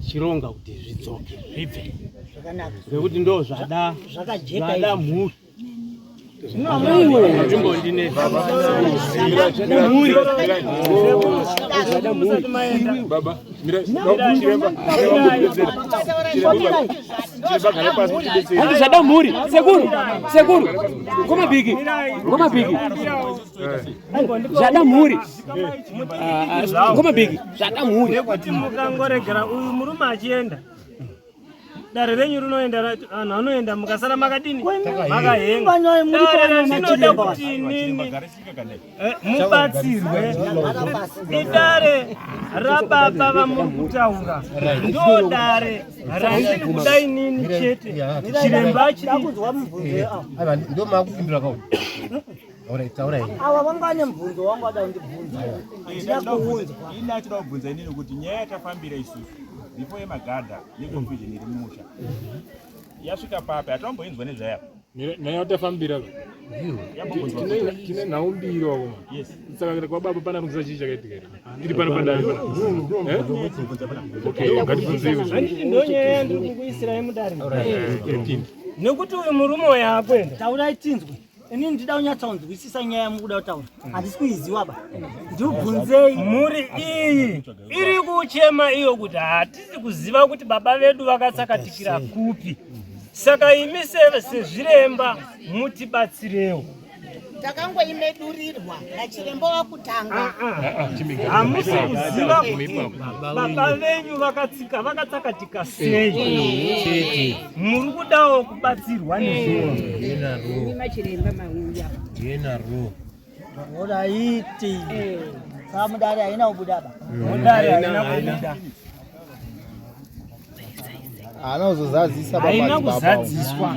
Speaker 6: chironga kuti zvidzoke zvibve ngekuti ndo zvada zvada mhuri
Speaker 4: Hanzi zvada mhuri sekuru sekuru ngoma bhiki ngoma bhiki zvada mhuri ah, ah, ngoma bhiki zvada mhuri
Speaker 6: nekuti mukangoregera uyu murume achienda dare renyu rinoenda vanhu vanoenda mukasara makadini makahenga dare randinoda kuti inini eh, mubatsirwe idare rababa vamuri kutaura ndo dare randiri kuda inini chete chiremba
Speaker 5: ndo makupindura kauri
Speaker 2: Ava vanga vane mubvunzo wangu vada kundibvunza. Handina kuunzwa.
Speaker 12: Ini achida kubvunza inini kuti nyaya yatafambira isusu before yemagadha neconfusion iri mumusha yasvika papi hatomboinzwa nezvayo
Speaker 9: nyaya yatafambira tine nhau mbiri wakoma saka kwababa pana kunzisa chii chakaitika here tiri pano padare okay ngatibvunzei
Speaker 6: handiti ndo nyaya yandiri kukuisirai mudare nekuti uyu murume uyo akuenda
Speaker 2: taurai tinzwe. Inini ndida kunyatsaunzwisisa nyaya yamukuda kutaura. Handisi kuiziwa ba. Ndibvunzei.
Speaker 6: Mhuri iyi iri kuchema iyo kuti hatisi kuziva kuti baba vedu vakatsakatikira kupi. Saka imi sezviremba mutibatsirewo.
Speaker 8: Takangoimedurirwa nachiremba wakutanga.
Speaker 6: Hamusi kuziva kuti baba venyu vakatsika vakatsakatika sei. Muri kudawo kubatsirwa nezvino.
Speaker 7: Machiremba mauya.
Speaker 2: Oraiti. Saka mudare haina kubuda ba.
Speaker 6: Mudare haina kubuda.
Speaker 3: Haana kuzozadzisa
Speaker 6: Haina kuzadziswa.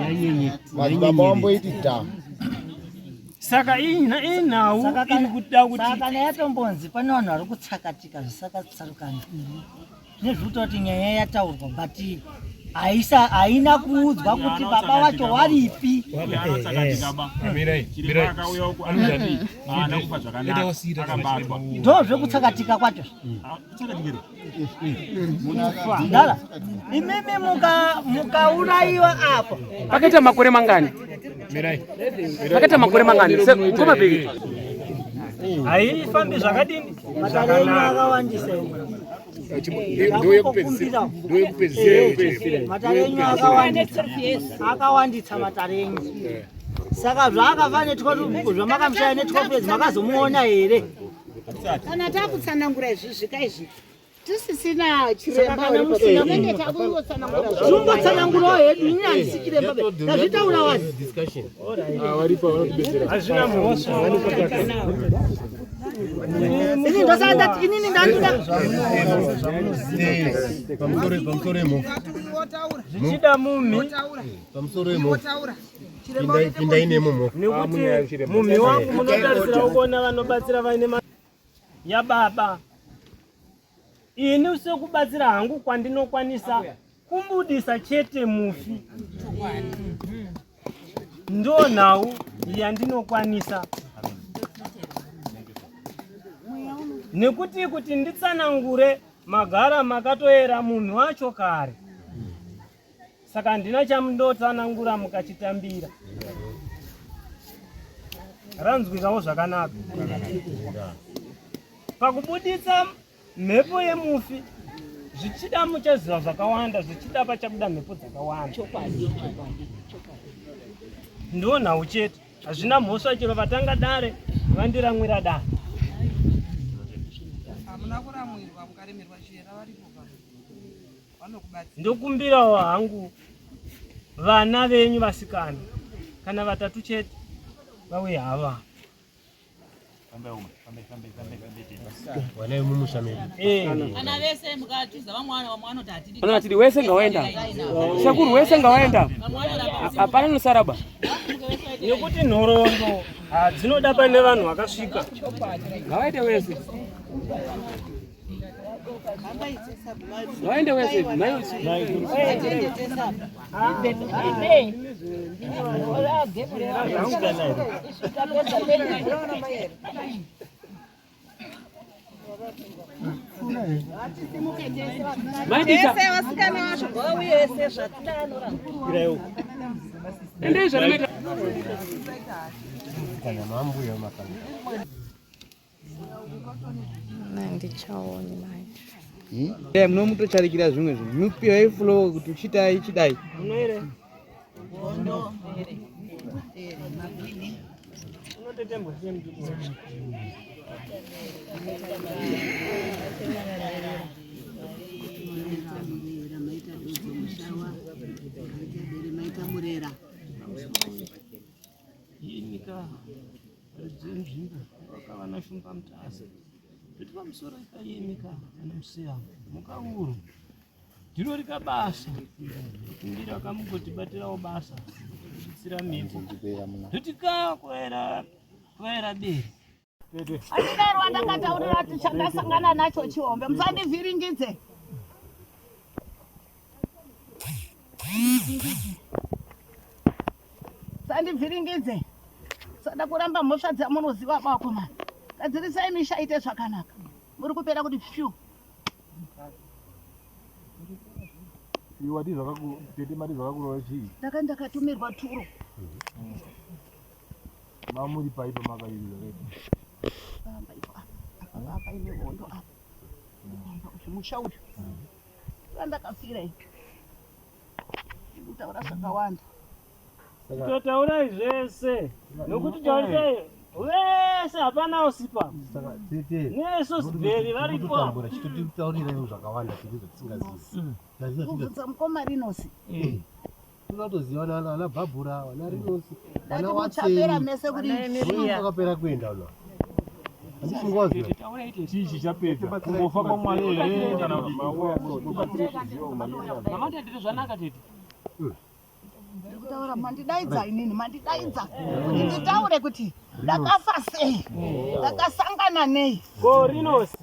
Speaker 3: Madzibaba wamboiti dha.
Speaker 6: Saka inhau iri kuda kuti
Speaker 2: Saka kana yatombonzi pane vanhu vari kutsakatika zvisakatsarukana. Nezvekuta kuti nyaya yataurwa but haisa haina kuudzwa kuti baba vacho waripi. Ndo zvekutsakatika kwacho. Ndala imimi mukaurayiwa apo.
Speaker 4: Pakaita makore mangani? Pakaita makore mangani? Ngoma bheki.
Speaker 6: Haifambi zvakadini?
Speaker 2: Matare enyu akawandisa imi. Matare enyu akawandisa. Akawandisa matare enyu. Saka zvaakafa ne 12 zvamakamushaya ne 12 years makazomuona here?
Speaker 8: Kana takutsanangura izvi zvika izvi tisisina chiremba tinenge takungotsanangura.
Speaker 2: Tungotsanangurawo hedu ini handisi chiremba be. Tazvitaura wani.
Speaker 6: Hazvina mhosva.
Speaker 2: Ini ndosaka ndati inini ndandida
Speaker 5: Pamusoro yemhofu.
Speaker 6: Zvichida mumhi.
Speaker 5: Pamusoro yemhofu. Pindai nemo mhofu.
Speaker 6: Nekuti mumhi wangu munotarisira kuona vanobatsira vaine yababa. Ini sekubatsira hangu kwandinokwanisa kumbudisa chete mufi. Ndo nhau yandinokwanisa. Nekuti kuti nditsanangure magara makatoera munhu wacho kare. Saka handina chamundotsanangura mukachitambira. Ranzwikawo zvakanaka. Pakubuditsa mhepo yemufi zvichida muchaziva zvakawanda, zvichida pachabuda mhepo dzakawanda. Ndo nhau chete. Hazvina mhosva chero vatanga dare vandiramwira dare.
Speaker 14: Hamuna kuramwirwa mukaremerwa chera varipo pano.
Speaker 6: Ndokumbirawo hangu vana venyu vasikana kana vatatu chete vauye hava.
Speaker 5: Vana vemumusha medu.
Speaker 14: Kana vese mukatiza vamwe vana vamwe vanoti hatidi.
Speaker 4: Vanoti hatidi wese ngawaenda. Sekuru wese ngawaenda. Hapana anosara ba.
Speaker 6: Nekuti nhoroondo dzinoda pane vanhu vakasvika.
Speaker 4: Ngawaite wese. Ngawaende wese.
Speaker 14: Tese vasikana vacho ngavauye vese zvatida anoramba.
Speaker 4: Endei zvanoita.
Speaker 5: Kana mambuya makanga.
Speaker 15: Handichaoni manje.
Speaker 16: Munomutocharikira zvimwe zvinhu. Mupiwai flow kuti uchitai chidai.
Speaker 6: Munoere. Nyika nzvimbo vakava naShumba Mutasa. Toti pamusoro ikayemika ana Museyamwa mukauru ndiro rikabasa kumbira kamugotibatirawo basa kutsira mhepo toti ka kuvaera kuvaera bere
Speaker 8: Handina wandakataurira kuti chandasangana nacho chihombe musandivhiringidze. Musandivhiringidze. Musada kuramba mhosva dzamunoziva vakomana. Gadzirisai misha ite zvakanaka. Muri kupera kuti fyu.
Speaker 9: Wati zvakaku tete mati zvakakurova chii?
Speaker 8: Ndaka ndakatumirwa turo.
Speaker 5: Mamuri pai pamakairi zvakaita?
Speaker 7: Pamba ipo apa. Apa paine hondo apa. Pamba uyu musha uyu. Ndakafira ini. Ndikutaura zvakawanda.
Speaker 6: Totaurai zvese nokuti taurisai vese hapana usipa.
Speaker 5: Saka tete
Speaker 6: Nesu sibheri varipo.
Speaker 5: Kutambura chitotitaurirai zvakawanda tete zvatisingazivi.
Speaker 7: Kubvunza mukoma Rinosi.
Speaker 5: Toda kutoziva vana vana Bhabhura, vana Rinosi,
Speaker 7: Ndati
Speaker 5: vana
Speaker 7: muchapera
Speaker 5: Watseni.
Speaker 7: mese kuti
Speaker 5: Vakapera kuenda uno. Handiti ngozi.
Speaker 9: Chii chichapedza? Kungofa kwamwana here kana kuti
Speaker 4: Mama tete zvanaka tete.
Speaker 7: Ndikutaura mandidaidza inini mandidaidza kuti nditaure kuti ndakafa sei ndakasangana nei.
Speaker 6: Ko Rinosi.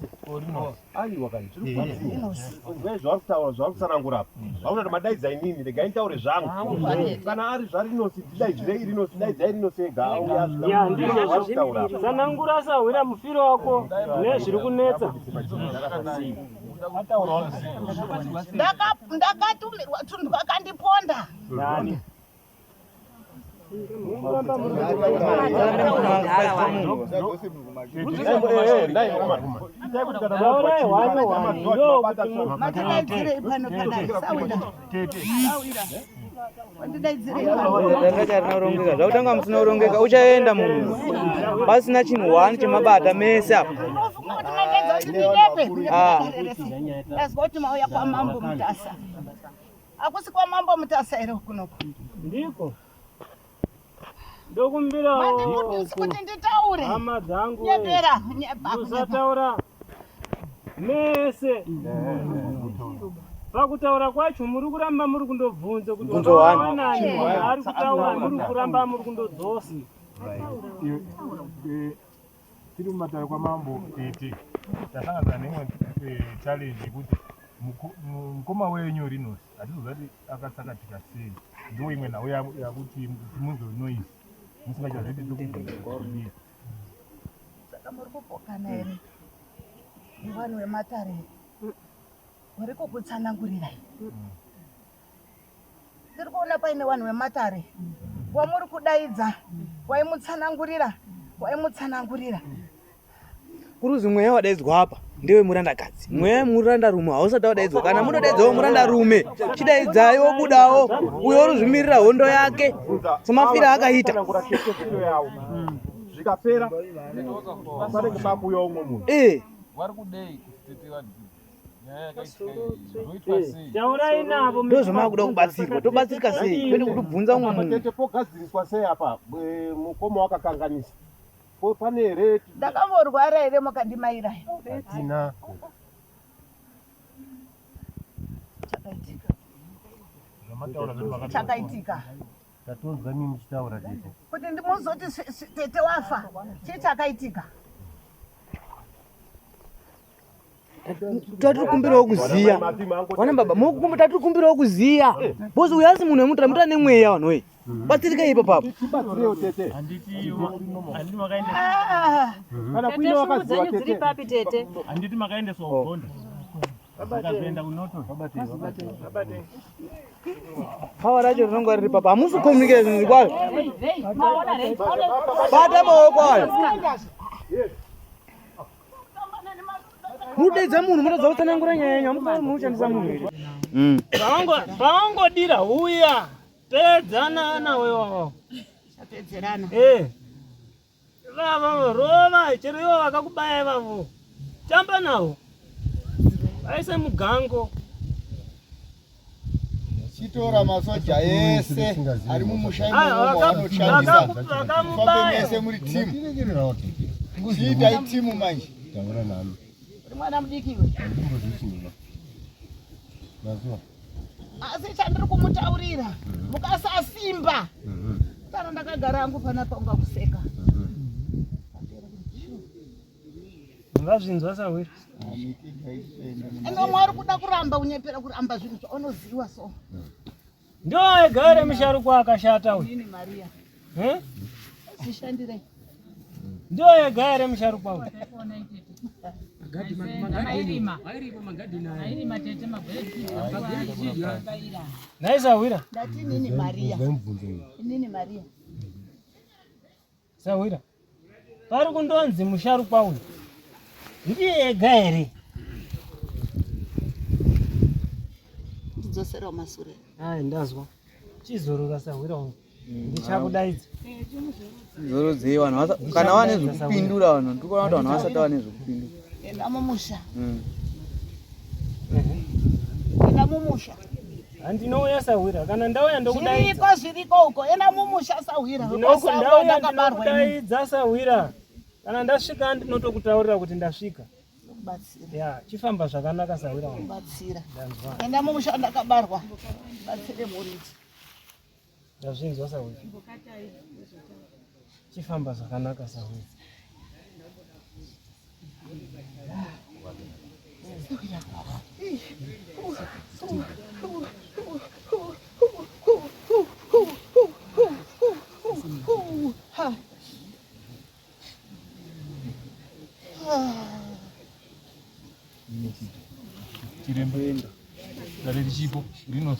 Speaker 11: Aiwa kani zviri kubatsira. Zvavari kutaura zvavari kutsanangura apa. Vakuti kuti madaidza inini regai nditaure zvangu. Kana ari zvaRinosi ndidaidzirei Rinosi daidzai Rinosi ega auya asvika.
Speaker 6: Ya ndizvo
Speaker 11: Zvavari kutaura apa.
Speaker 6: Tsanangura sahwira mufiro wako nezviri kunetsa.
Speaker 7: Ndakatumirwa tunhu vakandiponda.
Speaker 6: Nani?
Speaker 7: Mandidaidzirei pano panai sawira. Sawira. Mandidaidzirei pano.
Speaker 16: Danga rinorongeka zvakutanga musina kurongeka uchaenda munhu pasina chinhu one chemabata mese apa.
Speaker 7: Unofunga kuti mandaidza kuti ndinyepe
Speaker 16: Ah.
Speaker 7: ndazwa kuti mauya kwamambo Mutasa. Hakusi kwamambo Mutasa here kunoko?
Speaker 6: Ndiko. Ndokumbirawo
Speaker 7: Mandibudisi kuti nditaure.
Speaker 6: hama dzangu.
Speaker 7: Nyepera, nyepa.
Speaker 6: Musataura mese. Pakutaura kwacho muri kuramba muri kundobvunza kuti
Speaker 16: Mubvunzo wani?
Speaker 6: wakawanani munhu ari kutaura muri kuramba muri kundodzosa.
Speaker 9: Tiri mumatare kwamambo tete tasangana neimwe challenge yekuti mukoma wenyu Rinosi hatizoziva kuti akatsakatika sei. Ndiwo imwe nhau yakuti munzwe noise musingachazivi kuti tiri kubvunza.
Speaker 7: Saka muri kupokana here nevanhu vematare vari kukutsanangurirai? Tiri kuona paine vanhu vematare wamuri kudaidza waimutsanangurira waimutsanangurira.
Speaker 16: Kuruzi mweya wadaidzwa apa ndewe murandakadzi. Mweya wemurandarume hausati wadaidzwa. Kana munodaidzawo murandarume, chidaidzai wobudawo uyo urikuzvimirira hondo yake semafiro akaita.
Speaker 11: Tsanangura tete firo yavo. Zvikapera panenge pakuuya umwe munhu.
Speaker 16: Eh.
Speaker 17: Vari kudei kuti tete vanhu nyaya yakaitika iyi zvoitwa sei?
Speaker 6: Taurai navo.
Speaker 16: Ndozvamakuda kubatsirwa. Tobatsirika sei? Kwete kutobvunza umwe
Speaker 11: Apa
Speaker 16: munhu.
Speaker 11: tete pogadziriswa sei apa? Mukoma wakakanganisa. Po pane here
Speaker 7: Ndakamborwara here mukandimaira?
Speaker 5: Tina.
Speaker 7: Chakaitika.
Speaker 9: Zvamataura zvedu makataura.
Speaker 7: Chakaitika.
Speaker 5: Tatonzwa mimi muchitaura tete.
Speaker 7: Kuti ndimuzoti tete wafa. Chii chakaitika?
Speaker 16: Tatiri kumbirawo kuziya. Vana baba, tatiri kumbirawo kuziya. Boss uyu asi munhu wemutora mutora nemweya vanhu wee. Batsirikai ipapo apo.
Speaker 11: Tibatsirewo tete.
Speaker 6: Handiti makaendeswa.
Speaker 7: Ah.
Speaker 11: Kana kuine wakaziva tete.
Speaker 14: papi tete?
Speaker 6: Handiti makaendeswa kugondo. Makazoenda kunoto.
Speaker 16: Power racho rinonga riri papa. Hamusi kucommunicate zvinhu kwazvo. Bata maoko ayo. Mudeedza munhu motadza kutsanangura nyaya yenyu. Hamufaniri munoshandisa munhu here?
Speaker 6: Pawangodira huya pedzana nawe wawo.
Speaker 7: Chapedzerana.
Speaker 6: Eh. Vava rova chero ivo vakakubaya ivavo. Tamba navo. Vaise mugango.
Speaker 13: Chitora masoja ese ari mumusha
Speaker 6: Ah,
Speaker 13: imomo vanoshandisa.
Speaker 6: vakamubaya.
Speaker 13: Mufambe mese muri timu. Chiitai timu manje.
Speaker 5: Taura nami.
Speaker 7: Uri mwana mudiki iwe.
Speaker 5: Andimbozivi chinhu. Mazuva.
Speaker 7: Asi chandiri kumutaurira mukasasimba. Kana ndakagara hangu panapa ungakuseka.
Speaker 6: Ungazvinzwa sahwira.
Speaker 7: Ende umwe uri kuda kuramba unyepera kuramba zvinhu zvaunoziva so.
Speaker 6: Ndo ega here musharukwa akashata uyu.
Speaker 7: Inini Maria.
Speaker 6: Eh?
Speaker 7: Zvishandirei.
Speaker 6: Ndo ega here musharukwa uyu. Nhai sahwira.
Speaker 7: Ndati inini Maria.
Speaker 5: Mubvunzo uyu.
Speaker 7: Inini Maria.
Speaker 6: Sahwira, pari kundonzi musharukwa uyu ndiye ega here?
Speaker 14: Ndidzoserawo masure.
Speaker 6: Ai, ndazwa. Chizorora sahwira wangu. Ndichakudaidza.
Speaker 16: Zorodzei vanhu kana vane zvekupindura vanhu ndiri kuona kuti vanhu vasati vane zvekupindura.
Speaker 8: Enda mumusha. Enda mumusha.
Speaker 6: Handinouya sahwira, kana ndauya ndokudaidza.
Speaker 8: Zviriko zviriko uko. Enda mumusha sahwira.
Speaker 6: Ndauya ndinokudaidza sahwira. Kana ndasvika ndinotokutaurira kuti ndasvika.
Speaker 8: Kubatsira.
Speaker 6: Ya, chifamba zvakanaka sahwira wangu.
Speaker 8: Kubatsira.
Speaker 6: Ndanzwa.
Speaker 8: Enda mumusha ndakabarwa. Batsire mhuri idzi.
Speaker 6: Ndazvinzwa sahwira. Chifamba zvakanaka sahwira.
Speaker 9: Chiremba enda. Dare richipo rinos.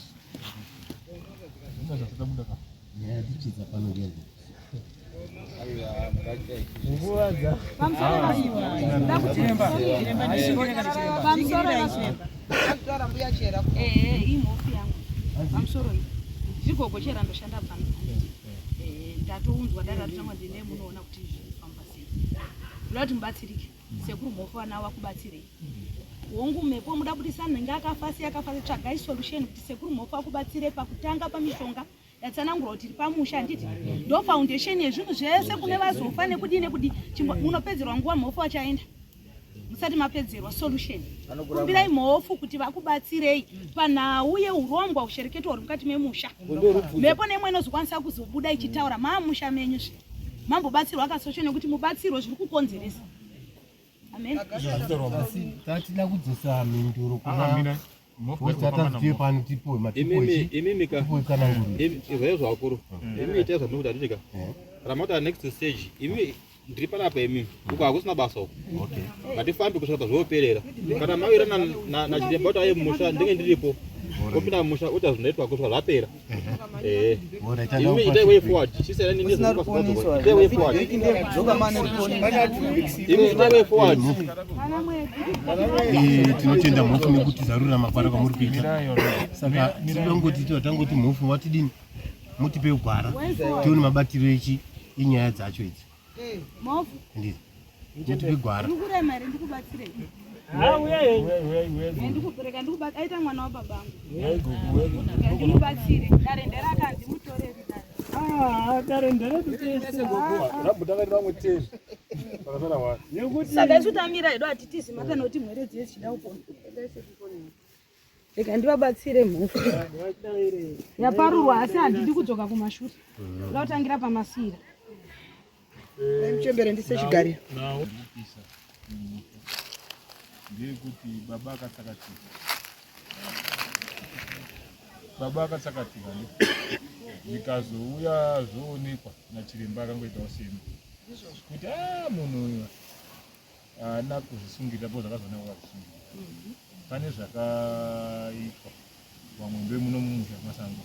Speaker 9: Rinos asatabuda ka.
Speaker 5: Nyaya tichidza pano ngezi.
Speaker 6: Nguva dza
Speaker 10: Imhofu yangu pamusoro iyi zvigogo chera ndoshanda pano. Ndatounzwa dare ratotangwa ndine munoona kuti zvirikufamba sei. Ndoda kuti mubatsirike sekuru mhofu vana vakubatsirei. Hongu mhepo muda kuti sanhinge akafa sei akafa sei, tsvagai solution kuti sekuru mhofu akubatsire pakutanga pamishonga. Ndatsanangura kuti tiri pamusha handiti ndo foundation yezvinhu zvese kune vazofa nekudii nekudii. Munopedzerwa nguva mhofu vachaenda musati mapedzerwa solution. Kumbirai mhofu kuti vakubatsirei panhau yeurongwa ushereketwa huri mukati memusha. Mhepo neimwe inozokwanisa kuzobuda ichitaura maamusha menyu zve mambobatsirwa kasosho nekuti mubatsirwe zviri kukonzeresa. Amen.
Speaker 5: Asi tatida kudzosa mhinduro
Speaker 9: Ah, mina.
Speaker 5: kuna tatatiye pano tipuwe matipuwe
Speaker 18: Imimi imimi ka.
Speaker 5: tipuwe tsananguriro.
Speaker 18: Izvai zvakuru. Imi itai zvandinokuti handiti ka. Ramata next stage. Imi ndiri panapa imi. Uko hakusina basa uko.
Speaker 5: Okay.
Speaker 18: Ngatifambe kusvika pazvooperera. Kana mawirana nachiremba kuti aye mumusha ndinge ndiripo. Opinda mumusha oita zvinoitwa kusvika zvapera. Eh.
Speaker 5: Alright,
Speaker 18: Imi itai way forward. Chisiyana nini
Speaker 16: Usina
Speaker 18: nezvinokupa Itai way forward.
Speaker 16: Dzoka mane ruponiso.
Speaker 18: Imi itai way forward.
Speaker 5: Tinotenda mhofu nekuti zarura makwara kwamuri kuita. Saka tinongoti tangoti mhofu watidini mutipe gwara tione mabatiro echi inyaya dzacho idzi.
Speaker 10: Mhofu
Speaker 5: Ndizvo. Mutipe gwara.
Speaker 10: uri kurema here ndikubatsirei? Ndikupereka ndikubatsira aita mwana wababa angu. Ndimubatsire. Dare nderakanzi mutoreri dare.
Speaker 6: Ah, dare nderedu tese.
Speaker 9: Rabutanga vamwe tezvi. Pakasara wani.
Speaker 6: Nekuti
Speaker 10: Saka isu tamira hedu hatitizi mata nokuti mhwere dziye dzichida kupona. Rega ndivabatsire mhofu. Yaparurwa asi handidi kudzoka kumashure. Ndoda kutangira pamasira.
Speaker 7: Muchembere ndise chigariro.
Speaker 9: Nawo kupisa. Ndeyekuti baba akatsakatika. Baba akatsakatika zvikazouya zvoonekwa nachiremba akangoitawo semi kuti a munhu uyu haana kuzvisungirira po zvakazoonekwa akazvisungirira. Pane zvakaitwa vamwe ndemuno mumusha masango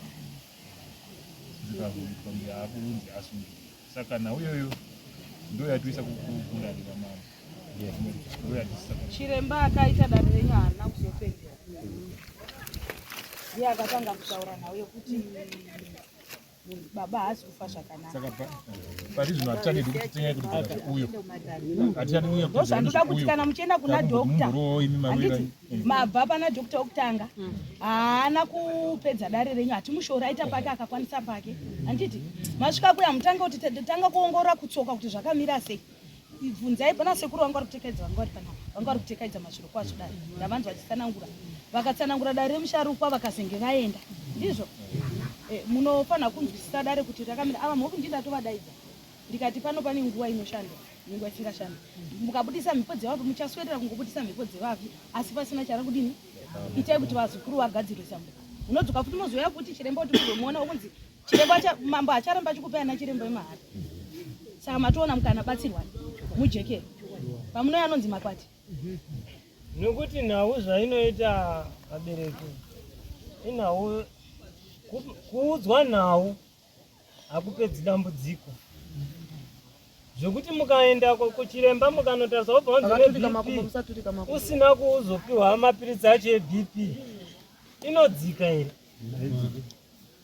Speaker 9: zvikazoitwa kunge akunzi asungirira. Saka nhau iyoyo ndo yatiisa kudare ramambo. Ndo yatiisa
Speaker 10: Chiremba akaita dare renyu haana kuzopedzera. Ndiye akatanga kutaura nhau yekuti baba haasi kufa zvakanaka.
Speaker 9: Saka pari zvino hatichadi kuti tinyanye kuti bvira uyo. Hatichadi uye
Speaker 10: Ndo zvandoda kuti kana muchienda kuna doctor, handiti mabva pana doctor wekutanga haana kupedza dare renyu, hatimushori aita pake akakwanisa pake, handiti masvika kuya mutange kuti tanga kuongorora kutsoka kuti zvakamira sei. Bvunzai pana sekuru vanga vari kutekaidza, vanga vari panapa, vanga vari kutekaidza mazviro kwazvo dare ndavanzwa vachitsanangura, vakatsanangura dare remusharukwa vakazenge vaenda. Ndizvo munofanira kunzwisisa dare kuti rakamira. Ava mhofu ndii ndatovadaidza ndikati pano pane nguva inoshandwa nenguva isingashandi. Mukabudisa mhepo dzevafi muchaswedera kungobudisa mhepo dzevafi asi pasina chara kudini. Itai kuti vazukuru vagadzirisa mbuka. Unodzoka futi mozouya futi chiremba kuti muzomuona wokunzi chiremba mambo acharamba achikupai ana chiremba emahara. Saka matoona mukana batsirwa mujekero pamunouya anonzi makwati.
Speaker 6: Nekuti nhau zvainoita vabereki inhau kuudzwa nhau hakupedzi dambudziko. Zvekuti mukaenda kuchiremba mukanotarisa wobva wanzi
Speaker 19: Vakaturika
Speaker 6: une
Speaker 19: makumbo,
Speaker 6: BP
Speaker 19: musaturika makumbo.
Speaker 6: usina kuzopiwa mapiritsi acho eBP inodzika here?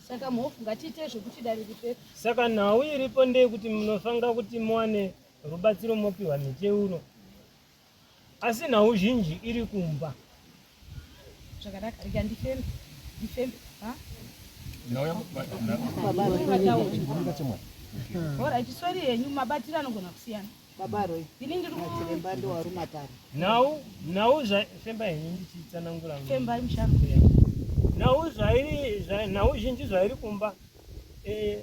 Speaker 10: Saka mhofu ngatiite zvekuti dare ripere.
Speaker 6: Saka nhau iripo ndeyekuti munofanira kuti muwane rubatsiro mopiwa miteuro, asi nhau zhinji iri kumba.
Speaker 10: Zvakanaka, rega ndifembe ndifembe ha? Alright, sorry henyu, mabatiro anogona kusiyana.
Speaker 8: Baba Roy.
Speaker 10: Ini ndiri ku-
Speaker 8: Chiremba ndowarumatare.
Speaker 6: Nhau nhau zva femba henyu ndichitsanangura.
Speaker 10: Fembai musharo.
Speaker 6: Nhau zvairi nhau zhinji zvairi kumba. Eh,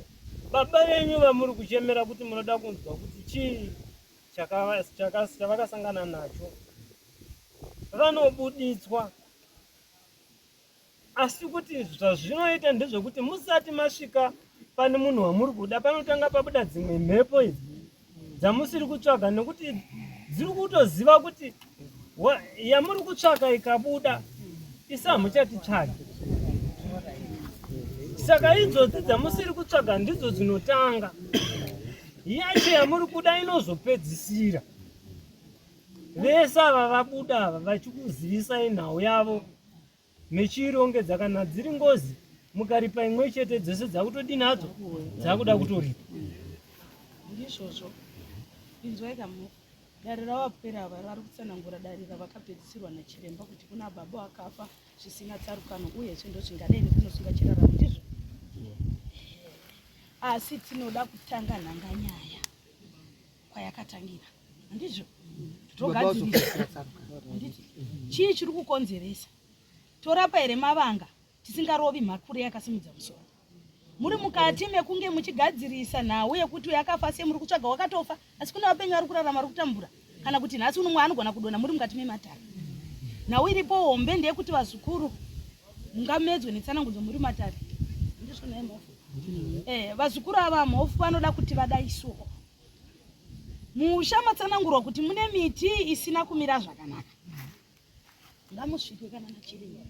Speaker 6: baba venyu vamuri kuchemera kuti munoda kunzwa kuti chii chavakasangana nacho vanobuditswa asi kuti zvazvinoita ndezvekuti musati masvika pane munhu wamuri kuda panotanga pabuda dzimwe mhepo idzi dzamusiri kutsvaga nekuti dziri kutoziva kuti yamuri kutsvaka ikabuda isi hamuchatitsvagi saka idzodzi dzamusiri kutsvaga ndidzo dzinotanga yacho yamuri kuda inozopedzisira vese ava vabuda ava vachikuzivisai nhau yavo mechiirongedza kana dziri ngozi mukaripa imwe chete dzese dzakutodini hadzo dzakuda kutoripa
Speaker 10: ndizvozvo inzwai kamu dare ravapwere ava vari kutsanangura dare ravakapedzisirwa nachiremba kuti kuna baba vakafa zvisina tsarukano uyezve ndozvingadai nekunosunga chiraramo ndizvo asi tinoda kutanga nhanganyaya kwayakatangira handizvo togadzirisa handiti chii chiri kukonzeresa torapa here mavanga tisingarovi mhakure yakasimudza musoro muri mukati mekunge muchigadzirisa nhau yekuti uyo akafa sei muri kutsvaga wakatofa asi kune vapenyu vari kurarama vari kutambura kana kuti nhasi uno mwe anogona kudonha muri mukati mematare nhau iripo hombe ndeyekuti vazukuru mungamedzwe netsanangudzo muri matare ndizvo nhai mhofu eh, vazukuru ava mhofu vanoda kuti vadaiswo musha matsanangurwa kuti mune miti isina kumira zvakanaka ngamusvike kana nachiremba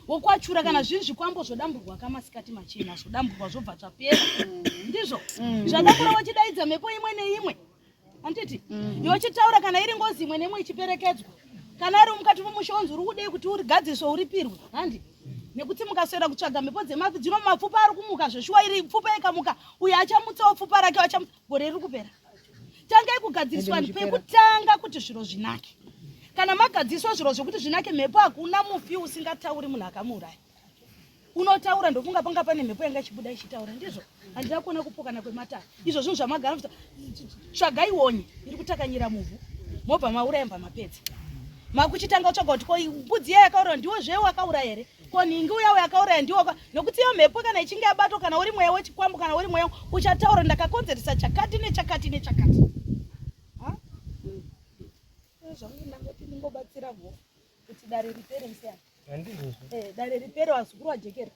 Speaker 10: wokwachura kana zviri zvikwambo zvodamburwa kamasikati machena zvodamburwa zvobva zvapera ndizvo zvadambura wachidaidza mhepo imwe neimwe handiti yochitaura kana iri ngozi imwe neimwe ichiperekedzwa kana ari mukati momusha wanzi uri kudei kuti urigadziswe uripirwe handi nekuti mukaswera kutsvaga mhepo dzemafi dzino mapfupa ari kumuka zveshuwa iri pfupa ikamuka uyo achamutsawo pfupa rake achamutsa gore riri kupera tangai kugadziriswa pekutanga kuti zviro zvinake kana magadziriswa zviro zvekuti zvinake mhepo hakuna mufi usingatauri munhu akamuuraya unotaura ndokunga panga pane mhepo yanga ichibuda ichitaura ndizvo handina kuona kupokana kwematare izvo zvinhu zvamagara tsvagai wonye iri kutakanyira muvhu mobva mauraya mba mapedza makuchitanga kutsvaga kuti ko mbudzi iya yakauraya ndiwo zve wakauraya here ko nhingi uya uya akauraya ndiwo nokuti iyo mhepo kana ichinge yabatwa kana uri mweya wechikwambo kana uri mweya uchataura ndakakonzeresa chakati nechakati nechakati zvangu ndangoti ndingobatsira mhofu kuti dare ripere musiyana eh, dare ripere vazukuru vajekera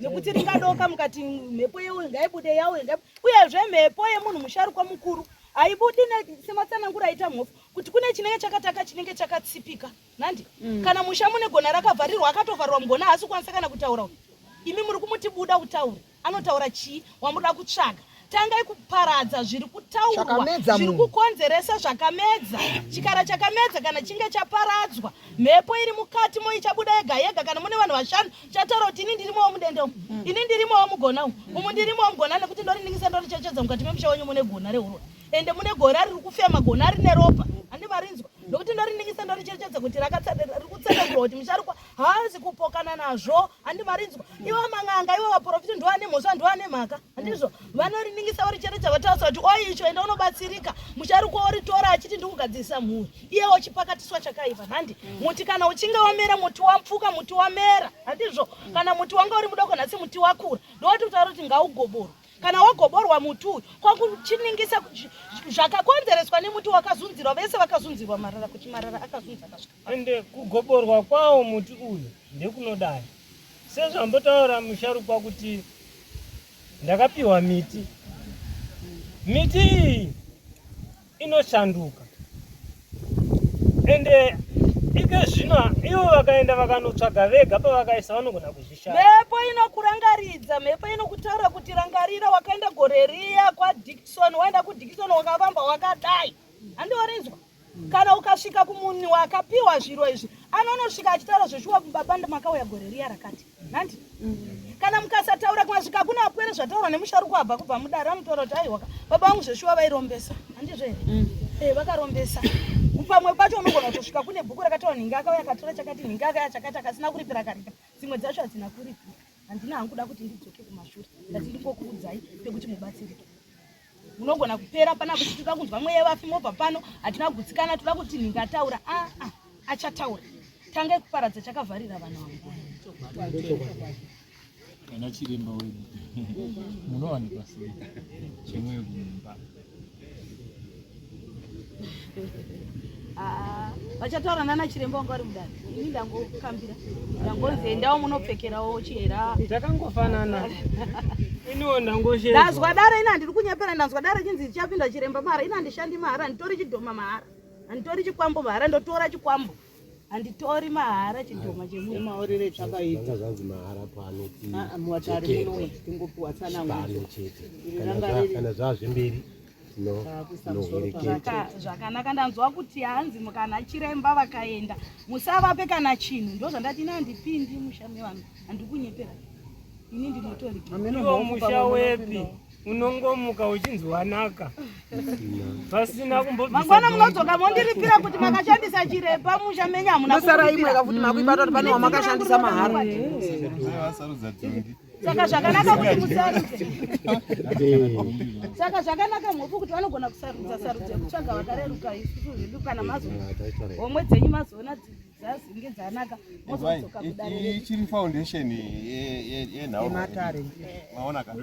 Speaker 10: nekuti ringadoka mukati mhepo yeuyu ngaibude yauyu uyezve mhepo yemunhu musharukwa mukuru haibudi sematsanangura aita mhofu kuti kune chinenge chakataka chinenge chakatsipika nandi mm. kana musha mune gona rakavharirwa akatovharirwa mugona haasi kukwanisa kana kutaura uyu imi muri kumuti buda utaure anotaura chii wamunoda kutsvaga tangai kuparadza zviri kutaurwa zviri kukonzeresa zvakamedza chikara chakamedza kana chinge chaparadzwa mhepo iri mukati mo ichabuda yega yega kana mune vanhu vashanu chataura kuti ini ndirimowo mudende umu mm. ini ndirimowo mugona umu umu ndirimowo mugona nekuti ndoriningisa ndorichechedza mukati memusha wenyu mune gona rehurwa ende mune gora riri kufema gona rine ropa handi marinzwa nokuti ndoriningisa ndoricherechedza kuti riri kutsanangurwa kuti musharukwa haazi kupokana nazvo handi marinzwa ivo man'anga ivo vaprofiti ndo ane mhosva ndo ane mhaka handizvo vanoriningisa varicherechedza vataurisa kuti oi icho enda unobatsirika musharukwa oritora achiti ndikugadzirisa mhuri iye ochipakatiswa chakaipa handi muti kana uchinge wamera muti wapfuka muti wamera handizvo kana muti wanga uri mudoko nhasi muti wakura ndowati kutaura kuti ngaugoborwe kana wagoborwa muti uyu kwakuchiningisa zvakakonzereswa nemuti wakazunzirwa vese vakazunzirwa marara kuti marara akazunza akasvika
Speaker 6: ende kugoborwa kwawo muti uyu ndekunodai sezvambotaura musharukwa kuti ndakapiwa miti miti iyi inoshanduka ende Ike zvino ivo vakaenda vakanotsvaga vega pavakaisa vanogona kuzvishaya.
Speaker 10: Mhepo inokurangaridza, mhepo inokutaura kuti rangarira wakaenda gore riya kwaDickson, waenda kuDickson wakavamba wakadai. Handiwarinzwa? Kana ukasvika kumunhu akapiwa zviro izvi, anonosvika achitaura zveshuwa baba makauya gore riya rakati. Nandi? Kana mukasataura kumasvika kuna apwere zvataurwa nemusharukwa abva kubva mudare anotaura kuti aiwa baba vangu zveshuwa vairombesa. Handizvo here? Eh, vakarombesa. Pamwe pacho unogona kutosvika kune bhuku rakataura nhingi akauya akatora chakati nhingi akauya chakati akasina kuripira akaripira. Dzimwe dzacho hadzina kuripira. Handina hangu kuda kuti ndidzoke kumashure. Ndati ndingokuudzai pekuti mubatsirike. Munogona kupera panapa kuti toda kunzwa mweya vafi mobva pano hatina kugutsikana toda kuti nhingi ataura. Ah ah achataura. Tangai kuparadza chakavharira vanhu ava.
Speaker 9: Kana chiremba wedu munowanikwa sei chimwe kumba?
Speaker 10: Ah, vachataura nana chiremba wanga vari mudare ini ndangokambira ndangonzi endawo munopfekerawo chihera
Speaker 6: Takangofanana. Iniwo ndangoshedzwa.
Speaker 10: Ndazwa dare ini handiri kunyepera ndanzwa dare chinzi chichapinda chiremba mahara ini handishandi mahara handitori chidhoma mahara handitori chikwambo mahara ndotora chikwambo handitori mahara chidhoma chemunhu
Speaker 8: Maorere takaita.
Speaker 5: Zvanga zvanzi mahara pano
Speaker 8: Ah, ah, muwatari
Speaker 5: tijekerwa
Speaker 8: muno tingopiwa
Speaker 5: pano
Speaker 8: tsanangudzo.
Speaker 5: chete.
Speaker 8: Iri
Speaker 5: Kana
Speaker 8: ranga
Speaker 5: zva-
Speaker 8: riri
Speaker 5: Kana zvazvemberi
Speaker 8: Taakuisa musoro
Speaker 5: tinohwereketa.
Speaker 10: Zvakanaka ndanzwa kuti hanzi kana chiremba vakaenda musavape kana chinhu ndozvandati ini handipindi musha mevanhu handikunyepera ini ndinotori
Speaker 6: Iwo musha wepi unongomuka uchinzi wanaka pasina kumbobvisa
Speaker 10: mangwana
Speaker 6: dhongi.
Speaker 10: munodzoka mondiripira kuti makashandisa chiremba musha menyu hamuna
Speaker 16: Nosara
Speaker 10: kuripira.
Speaker 16: imwe kafuti makuibata kuti pane wamakashandisa mahara.
Speaker 17: Vasarudza dhongi.
Speaker 10: Saka zvakanaka kuti musarudze. Saka zvakanaka mhofu kuti vanogona kusarudza sarudza yekutsvaga vakareruka isusu zvedu kana mazo homwe dzenyu mazoona dzazinge dzanaka mozodzoka kudare redu.
Speaker 11: Ichiri foundation yenhau
Speaker 8: Yematare.
Speaker 11: maona ka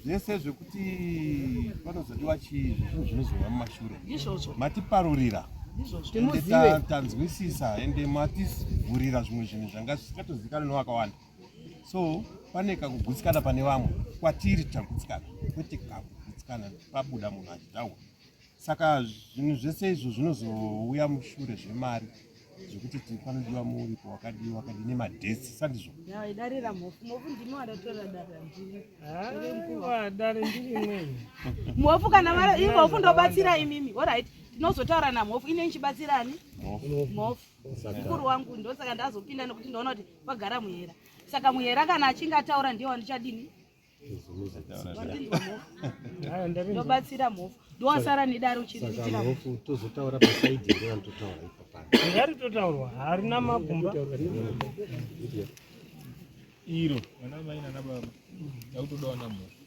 Speaker 11: zvese zvekuti panozodiwa chii zvinhu zvinozouya mumashure
Speaker 10: Ndizvozvo.
Speaker 11: matiparurira
Speaker 10: Ndizvozvo.
Speaker 11: Ende
Speaker 10: Timuzive.
Speaker 11: tanzwisisa ende mativhurira zvimwe zvinhu zvanga zvisingatozikanwi nevakawanda so pane kakugutsikana pane vamwe kwatiri tagutsikana kwete kakugutsikana pabuda munhu achitaura saka zvinhu zvese izvo zvinozouya mushure zvemari zvekuti panodiwa muripo wakadii wakadii nemadhesi sandizvo
Speaker 10: Yawa dare ramhofu mhofu ndimi wadatora dare randiri.
Speaker 6: Aiwa, dare ndirimwe.
Speaker 10: Mhofu kana mara ii mhofu ndobatsira imimi. Alright. Tinozotaura namhofu ine nichibatsira ani? Mhofu. Mukuru wangu ndosaka ndazopinda nekuti ndaona kuti pagara muhera. Saka muhera kana achinge ataura ndiye wandichadini? Wandinzwa mhofu. Ndobatsira mhofu. Ndowasara nedare
Speaker 5: Saka
Speaker 10: uchiriritira mhofu.
Speaker 5: mhofu tozotaura pasaidhi here vanototaura ipo pano.
Speaker 6: Ngaritotaurwa harina makumba.
Speaker 9: Iro vana mai nana baba takutodawo namhofu.